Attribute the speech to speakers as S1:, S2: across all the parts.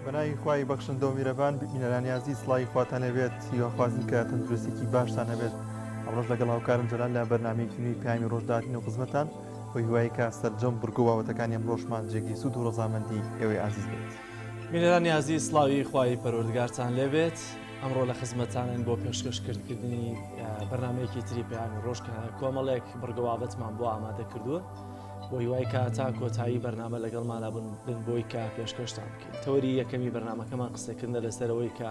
S1: بەناوی خوای بەخشندە و میرەبان بینەرانی ئازیز سڵاوی خواتان لێبێت هیواخوازین کە تەندروستێکی باشتان هەبێت ئەمڕۆش لەگەڵ هاوکارم جەلال لە بەرنامەیەکی نوێی پەیامی ڕۆژ داتین و خزمەتان بە هیوای کە سەرجەم بڕگە و بابەتەکانی ئەمڕۆشمان جێگەی سوود و ڕەزامەندی ئێوەی ئازیز بێت.
S2: بینەرانی ئازیز سڵاوی خوای پەروەردگارتان لێبێت ئەمڕۆ لە خزمەتانن بۆ پێشکەش کردکردنی بەرنمەیەکی تری پەیامی ڕۆژ کە کۆمەڵێک بڕگە بابەتمان بۆ ئامادە کردووە بۆ هیوای کە تا کۆتایی بەرنامە لەگەڵمانە بن بن بۆی کە پێشکەشتان بکەین تەوەری یەکەمی بەرنمەکەمان قسەکردنە لەسەرەوەی کە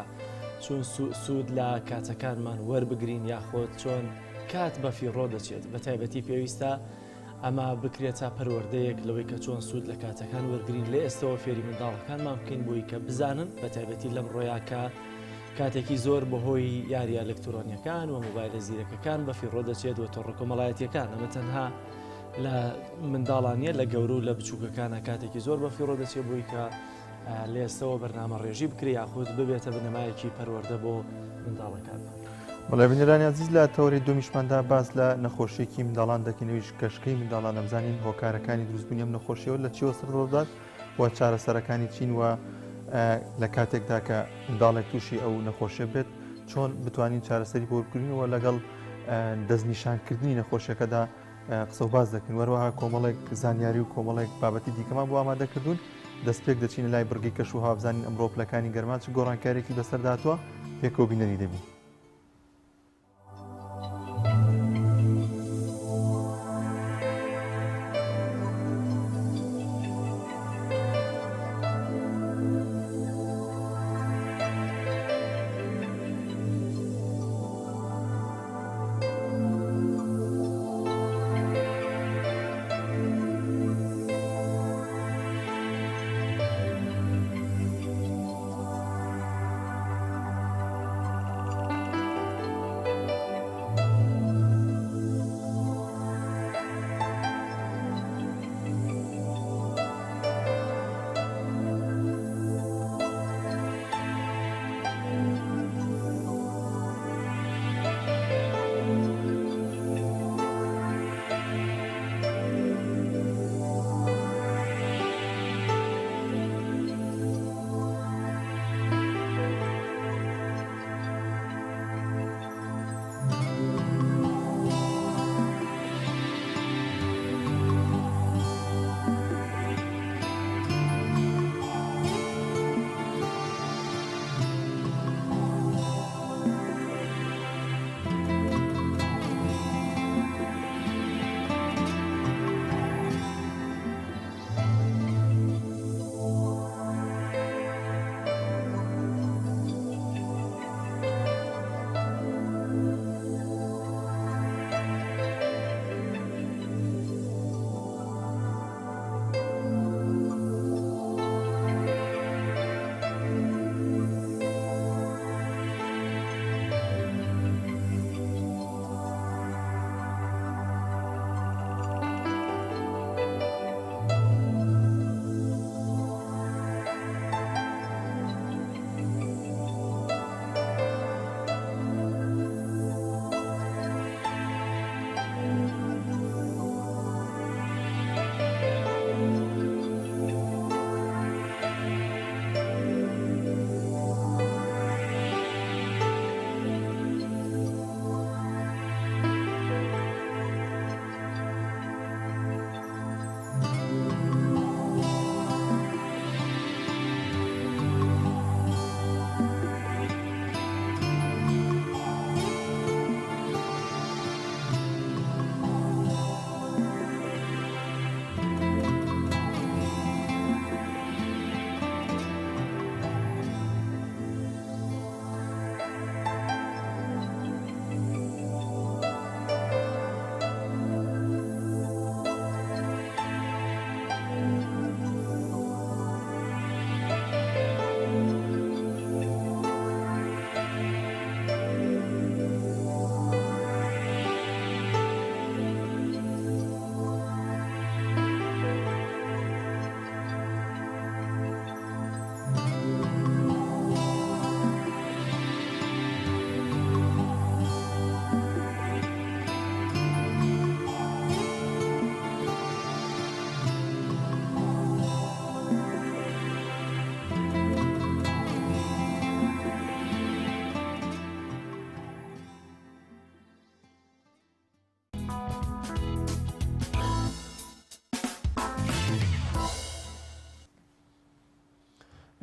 S2: چۆن سوود لە کاتەکانمان وەربگرین یاخۆت چۆن کات بە فیڕۆ دەچێت بە تایبەتی پێویستە ئەمە بکرێتە پەروەردەیەک لەوەی کە چۆن سوود لە کاتەکان وەرگین لە ئێستەوە فێری منداڵەکانمان بکەین بۆی کە بزانن بە تایبەتی لەم ڕۆیا کە کاتێکی زۆر بەهۆی یاریە ئەلکترۆنیەکان و مۆبایلە زیرەکەکان بە فیڕۆ دەچێت و تۆڕە کۆمەڵایەتیەکان ئەمە تەنها لە منداڵانە لە گەورە و لە بچووکەکانە کاتێکی زۆر بە فیڕۆ دەچێت بۆی کە لە ئێستەوە بەرنامە ڕێژی بکرێ یاخود ببێتە بنەمایەکی پەروەردە بۆ منداڵەکانمان.
S1: بەڵێ بینەرانی ئازیز لە تەوەری دووەمیشماندا باس لە نەخۆشیەکی منداڵان دەکەین ئەویش کەشکەی منداڵانە بزانین هۆکارەکانی دروستبوونی ئەم نەخۆشیەوە لە چیەوە سەرهەڵدەدات و چارەسەرەکانی چین و لە کاتێکدا کە منداڵێک تووشی ئەو نەخۆشیە بێت چۆن بتوانین چارەسەری بۆ بکرین و لەگەڵ دەستنیشانکردنی نەخۆشیەکەدا قسە و باس دەکەین وەروەها کۆمەڵێک زانیاری و کۆمەڵێک بابەتی دیکەمان بۆ ئامادە کردوون دەستپێک دەچینە لای بڕگەی کەش و هەوا بزانین ئەمڕۆ پلەکانی گەرما چ گۆڕانکاریەکی بەسەردا هاتووە پێکەوە بینەری دەبین.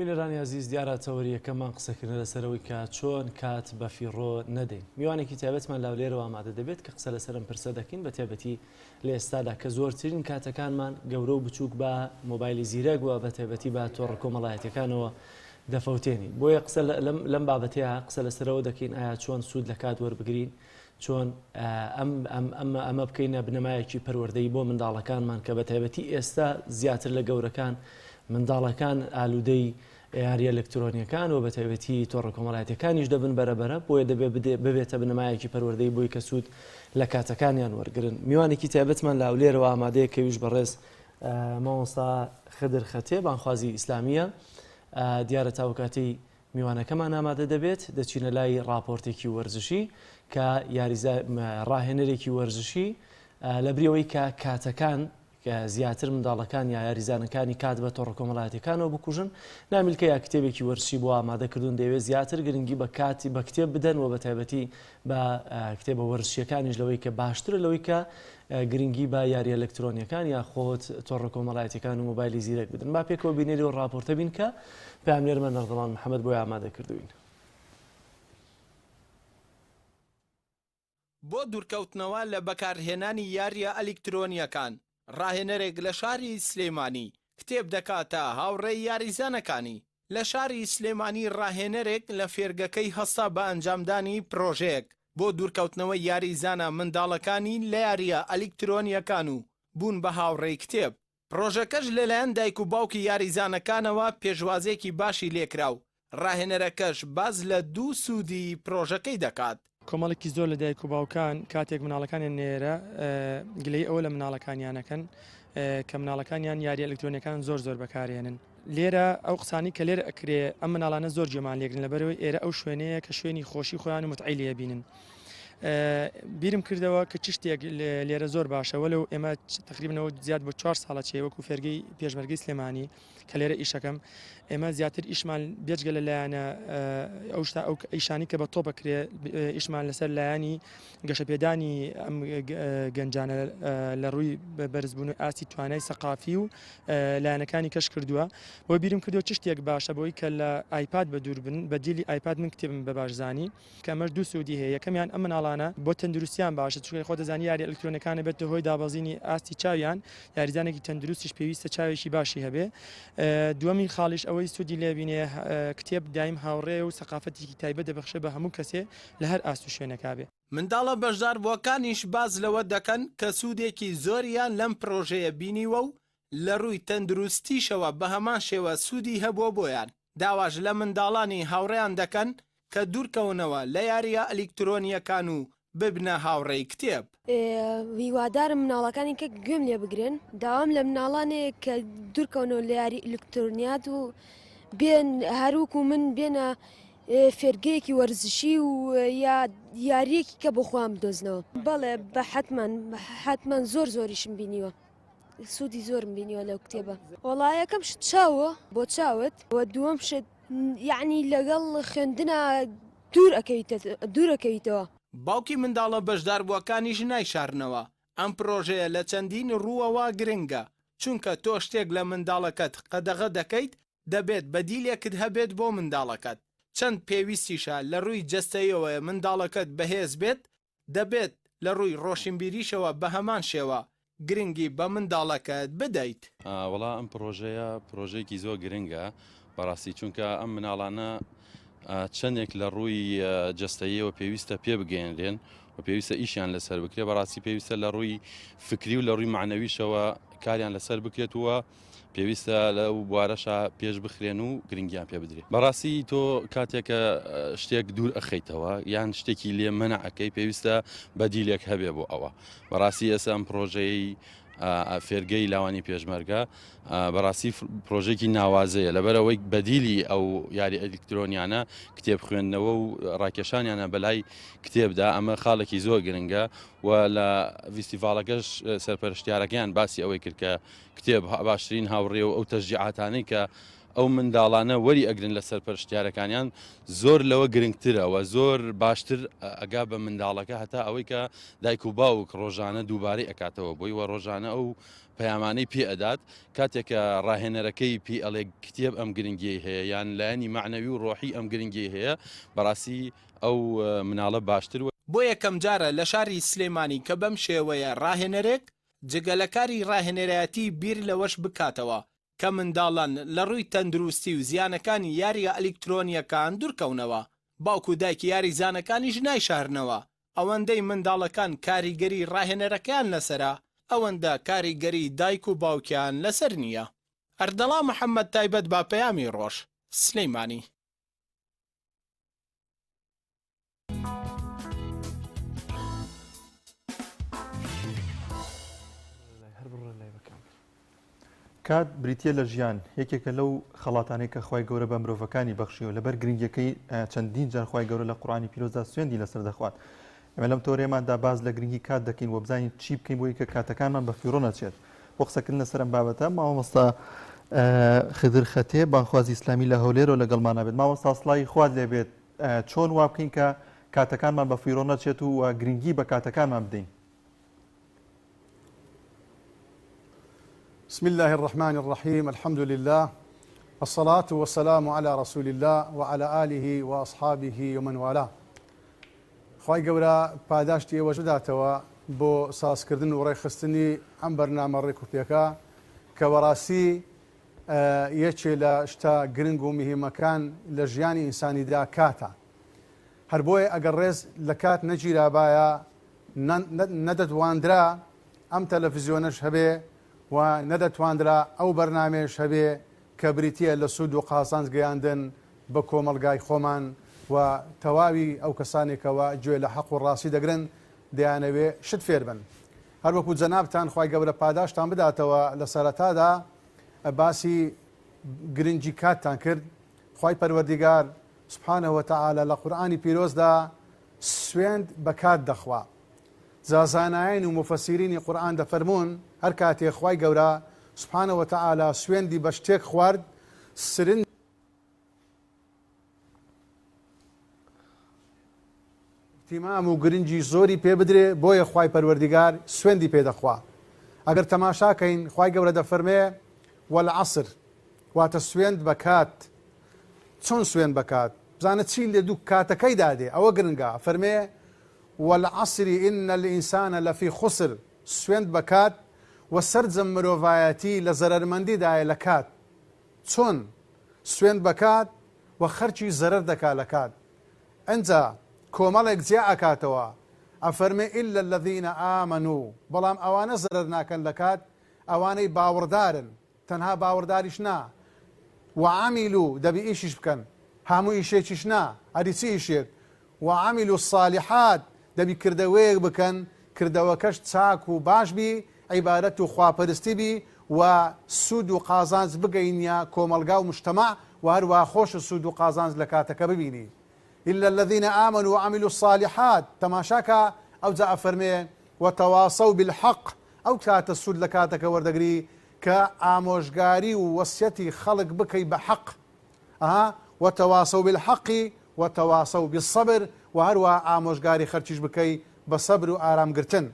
S2: بینەرانی ئازیز دیارە تەوەری یەکەممان قسەکردنە لەسەر ئەوەی کە چۆن کات بەفیڕۆ نەدەین. میوانێکی تایبەتمان لە هەولێرەوە ئامادە دەبێت کە قسە لەسەر ئەم پرسە دەکەین بە تایبەتی لە ئێستادا کە زۆرترین کاتەکانمان گەورە و بچووک بە مۆبایلی زیرەک و بە تایبەتی بە تۆڕە کۆمەڵایەتیەکانەوە دەفەوتێنین. بۆیە قسە لەم بابەتەیە قسە لەسەرەوە دەکەین ئایا چۆن سوود لە کات وەربگرین چۆن ئەم ئەم ئەمە بکەینە بنەمایەکی پەروەردەیی بۆ منداڵەکانمان کە بە تایبەتی ئێستا زیاتر لە گەورەکان منداڵەکان ئالوودەی یاریە ئەلکترۆنیەکان و بە تایبەتی تۆڕە کۆمەڵایەتەکانیش دەبن بەرەبەرە بۆیە دەبێ ببێتە بنەمایەکی پەروەردەی بۆی کە سوود لە کاتەکانیان وەرگن میوانێکی تایبەتمان لە هەولێرەوە ئامادەیە کەویش بەڕێز مامۆستا خدر خەتێ بانخوازی ئیسلامیە دیارە تاوکاتی میوانەکەمان ئامادە دەبێت، دەچینە لای ڕاپۆرتێکی وەرزشی کە یاریزا ڕاهێنەرێکی وەرزشی لەبری ئەوەی کە کاتەکان زیاتر منداڵەکان یا یاریزانەکانی کات بە تۆڕە کۆمەڵایەتەکانەوە بکوژن نامیلکە یا کتێبێکی وەرزشی بۆ ئامادە کردوون دەیەوێت زیاتر گرنگی بە کاتی بە کتێب بدەن و بە تایبەتی بە کتێبە وەرزشیەکانیش لەوەی کە باشترە لەوەی کە گرنگی بە یاریە ئەلکترۆنیەکان یا خۆت تۆڕە کۆمەڵایەتیەکان و مۆبایلی زیرەک بدەن. با پێکەوە بینەری ئەو ڕاپۆرتە بین کە پەیامنێرمان ئەردەڵان محەمەد بۆی ئامادە کردووین.
S3: بۆ دوورکەوتنەوە لە بەکارهێنانی یارییە ئەلیکترۆنییەکان، ڕاهێنەرێک لە شاری سلێمانی کتێب دەکاتە هاوڕێی یاریزانەکانی. لە شاری سلێمانی ڕاهێنەرێک لە فێرگەکەی هەستا بە ئەنجامدانی پرۆژەیەک بۆ دوورکەوتنەوەی یاریزانە منداڵەکانی لە یارییە ئەلیکترۆنییەکان و بوون بە هاوڕێی کتێب. پرۆژەکەش لەلایەن دایک و باوکی یاریزانەکانەوە پێشوازییەکی باشی لێکرا و ڕاهێنەرەکەش باس لە دوو سوودی پرۆژەکەی دەکات.
S4: کۆمەڵێکی زۆر لە دایک و باوکان کاتێک مناڵەکانیان نێرە گلەیی ئەوە لە مناڵەکانیان ئەکەن کە مناڵەکانیان یاریە ئەلکترۆنیەکان زۆر زۆر بەکارێنن. لێرە ئەو قسانەی کە لێرە ئەکرێ ئەم مناڵانە زۆر گوێمان لێگرن لەبەرئەوەی ئێرە ئەو شوێنەیە کە شوێنی خۆشی خۆیان و متعەی لێ بینن. بیرم کردەوە کە چ شتێک لێرە زۆر باشە وەلو ئێمە تقریبنەوە زیاد بۆ چوار ساڵە چێ وەکو فێرگەی پێشمەرگەی سلێمانی کە لێرە ئیشەکەم ئێمە زیاتر ئیشمان بێجگە لە لایەنە ئەو شتا ئەو ئیشانی کە بە تۆپ ئەکرێ ئیشمان لەسەر لایەنی گەشەپێدانی ئەم گەنجانە لە ڕووی بەرزبوون و ئاستی توانای سەقافی و لایەنەکانی کەش کردووە بۆ بیرم کردو چ شتێک باشە بۆی کە لە ئایپاد بە دوور بن بە دیلی ئایپاد من کتێبم بە باش زانی کە ئەمەش دوو سوودی هەیە یەکەمیان ئەم مناڵانە بۆ تەندروستیان باشە چونکە خۆت دەزانی یاری ئەلکترۆنەکان ئەبێتە هۆی دابەزینی ئاستی چاویان یاریزانێکی تەندروستیش پێویستە چاوێکی باشی هەبێ دووەمین خاڵیش ئەوەی سوودی لێبینێ کتێب دایم هاوڕێ و سەقافەتێکی تایبەت دەبەخشێ بە هەموو کەسێ لە هەر ئاست و شوێنێکا بێ.
S3: منداڵە بەشداربووەکانیش باس لەوە دەکەن کە سوودێکی زۆریان لەم پرۆژەیە بینیوە و لە رووی تەندروستیشەوە بەهەمان شێوە سوودی هەبووە بۆیان. داواش لە منداڵانی هاوڕێیان دەکەن کە دوورکەونەوە لە یارییە ئەلیکترۆنییەکان و ببنە هاوڕێی کتێب.
S5: هیوادارم مناڵەکانی کە گوێم لێ بگرن داوام لە مناڵانێ کە دوورکەونەوە لە یاری ئەلکترۆنیات و بێن هەروکو من بێنە فێرگەیەکی وەرزشی و یا یاریەکی کە بۆ خۆیان بدۆزنەوە بەڵێ بە حەتمەن حەتمەن زۆر زۆریشم بینیوە. سوودی زۆرم بینیوە لەو کتێبە. وەڵا یەکەم شت چاوە بۆ چاوت وە دووەم شت یەعنی لەگەڵ خوێندنا دوور ئەکەویتە دوور ئەکەویتەوە.
S3: باوکی منداڵە بەشداربووەکانیش نایشارنەوە، ئەم پرۆژەیە لە چەندین رووەوە گرنگە، چونکە تۆ شتێک لە منداڵەکەت قەدەغە دەکەیت، دەبێت بەدیلێکت هەبێت بۆ منداڵەکەت، چەند پێویستیشە لە رووی جەستەیەوە منداڵەکەت بەهێز بێت، دەبێت لە ڕووی ڕۆشنبیریشەوە بەهەمان شێوە گرنگی بە منداڵەکەت بدەیت.
S6: وەڵا ئەم پڕۆژەیە پڕۆژەیەکی زۆر گرنگە بەڕاستی چونکە ئەم مناڵانە چەندێک لە ڕووی جەستەیەوە پێویستە پێ بگەیەنرێن و پێویستە ئیشیان لەسەر بکرێت بەڕاستی پێویستە لە ڕووی فکری و لە ڕووی معنەویشەوە کاریان لەسەر بکرێت وە پێویستە لەو بوارەشا پێش بخرێن و گرنگیان پێ بدرێت. بەڕاستی تۆ کاتێکە شتێک دوور ئەخەیتەوە یان شتێکی لێ مەنع ئەکەی پێویستە بەدیلێک هەبێ بۆ ئەوە. بەڕاستی ئێستا ئەم پرۆژەی فێرگەی لاوانی پێشمەرگە بەڕاستی پرۆژێکی ناوازەیە لەبەرەوەی بەدیلی ئەو یاری ئەلیکترۆنیانە کتێب خوێندنەوە و ڕاکێشانیانە بەلای کتێبدا ئەمە خاڵێکی زۆر گرنگە و لە ڤیستیڤاڵەکەش سەرپەرشتیارەکەیان باسی ئەوەی کرد کە کتێب باشترین هاوڕێ و ئەو تەشجیعاتانەی کە ئەو منداڵانە وەری ئەگرن لە سەرپەرشتیارەکانیان زۆر لەوە گرنگترە و زۆر باشتر ئەگا بە منداڵەکە هەتا ئەوەی کە دایک و باوک ڕۆژانە دووبارەی ئەکاتەوە بۆی و ڕۆژانە ئەو پەیامانەی پێ ئەدات کاتێک کە ڕاهێنەرەکەی پێی ئەڵێ کتێب ئەم گرنگیەی هەیە یان لایەنی مەعنەوی و ڕۆحی ئەم گرنگیەی هەیە بەڕاستی ئەو مناڵە باشتر
S3: بۆ یەکەمجارە لە شاری سلێمانی کە بەم شێوەیە ڕاهێنەرێک جگە لە کاری ڕاهێنەرایەتی بیر لەوەش بکاتەوە کە منداڵان لە ڕووی تەندروستی و زیانەکانی یارییە ئەلیکترۆنییەکان دوورکەونەوە، باوک و دایکی یاریزانەکانیش نایشارنەوە ئەوەندەی منداڵەکان کاریگەری ڕاهێنەرەکەیان لەسەرە، ئەوەندە کاریگەری دایک و باوکیان لەسەر نییە. ئەردەڵا محەمەد تایبەت بە پەیامی ڕۆژ، سلیمانی.
S1: کات بریتە لە ژیان یەکێکە لەو خەڵاتانەی کە خوای گەورە بە مرۆڤەکانی بەخشیوە لەبەر گرنگیەکەی چەندین جار خوای گەورە لە قورئانی پیرۆزدا سوێندی لەسەر دەخوات ئێمە لەم تۆرێماندا باس لە گرنگی کات دەکەین و بزانین چی بکەین بۆی کە کاتەکانمان بە فیڕۆ نەچێت بۆ قسەکردن لەسەر ئەم بابەتە مامۆستا خدر خەتێ بانخوازی ئیسلامی لە هەولێرەوە لەگەڵمانە بێت مامۆستا سڵاوی خوات لێبێت چۆن وا بکەین کە کاتەکانمان بە فیڕۆ نەچێت و گرنگی بە کاتەکانمان بدەین؟
S7: بسم اللە الرحمن الرحیم الحمد للە الصلاة والسلام علی رسول اللە وعلی آله واصحابه ومن والاه خوای گەورە پاداشتی ئێوەش بداتەوە بۆ سازکردن و ڕێکخستنی ئەم بەرنامە ڕێک و پێکە کە بەڕاستی یەکێ لە شتە گرنگ و مهمەکان لە ژیانی ئینسانیدا کاتە هەر بۆیە ئەگەر ڕێز لە کات نەگیرابایە نەدەتواندرا ئەم تەلەفزیۆنەش هەبێ و نەدەتواندرا ئەو بەرنامەیەش هەبێ کە بریتییە لە سوود و قازانج گەیاندن بە کۆمەڵگای خۆمان و تەواوی ئەو کەسانەی کەوا گوێ لە حەق و ڕاستی دەگرن دەیانەوێ شت فێر بن. هەر وەکو جەنابتان خوای گەورە پاداشتان بداتەوە لە سەرەتادا باسی گرنگی کاتتان کرد خوای پەروەردیگار سبحانە وتعالی لە قورئانی پیرۆزدا سوێند بە کات دەخوا جا زانایان و موفەسیرینی قورئان دەفەرموون هەر کاتێ خوای گەورە سبحانە وتعالی سوێندی بە شتێک خوارد سرنج اهتمام و گرنگی زۆری پێ بدرێ بۆیە خوای پەروەردیگار سوێندی پێ دەخوا ئەگەر تەماشا کەین خوای گەورە دەفەرمێ والعصر واتە سوێند بە کات چۆن سوێند بە کات بزانە چی لە دوو کاتەکەیدا دێ ئەوە گرنگە ئەفەرمێ والعصر ان الانسان لفی خسر سوێند بە کات و سەرجەم مرۆڤایەتی لە زەرەرمەندیدایە لە کات چۆن سوێند بە کات و خەرکی زەرەر دەکا لە کات ئنجا کۆمەڵێک جیا ئەکاتەوە ئەفەرمێ الا الذین آمنوا بەڵام ئەوانە زەرەر ناکەن لە کات ئەوانەی باوڕدارن تەنها باوەڕداریش نا، وعملوا دەبی ئیشیش بکەن، هەموو ئیشێکیش نا، ئەدی چ ئیشێک؟ وعملوا الصالحات دەبی کردەوەیەک بکەن، کردەوەکەش چاک و باش بی، عیبادەت و خواپەرستی بی و سوود و قازانج بگەینیە کۆمەڵگا و مجتەمەع و هەروەها خۆشت سوود و قازانج لە کاتەکە ببینی. الا الذین آمنوا وعملوا الصالحات تەماشا کە ئەوجا ئەفەرمێ وتواصوا بالحق ئەو کاتە سوود لە کاتەکە وەردەگری کە ئامۆژگاری و وەسیەتی خەڵک بکەی بە حەق ئەها وتواصوا بالحق وتواصوا بالصبر وە هەروەها ئامۆژگاری خەرکیش بکەی بە سەبر و ئارام گرتن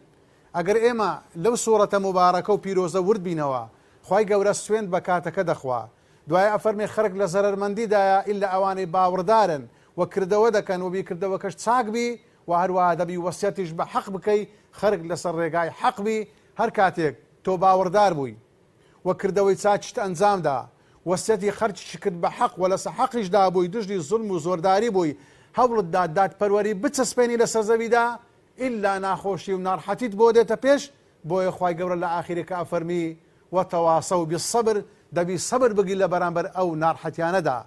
S7: ئەگەر ئێمە لەو سوڕەتە موبارەکە و پیرۆزە ورد بینەوە خوای گەورە سوێند بە کاتەکە دەخوا دوای ئەفەرمێ خەرک لە زەرەرمەندیدایە ئیلا ئەوانەی باوڕدارن و کردەوە دەکەن و بی کردەوەکەش چاک بی وە هەروەها دەبی وەسیەتیش بە حەق بکەی خەرک لەسەر ڕێگای حەق بی هەر کاتێک تۆ باوەڕدار بووی و کردەوەی چاکیشت ئەنجام دا وەسیەتی خەرکیشت کرد بە حەق وە لەسەر حەقیشدا بووی دژی زوڵم و زۆرداری بووی هەوڵت دا دادپەروەری بچەسپێنی لەسەر زەویدا ئیلا ناخۆشی و ناڕحەتیت بۆ دێتە پێش بۆیە خوای گەورە لە ئاخیرەکە ئەفەرمی وتواصوا بالصبر دەبی سەبر بگری لە بەرامبەر ئەو ناڕحەتیانەدا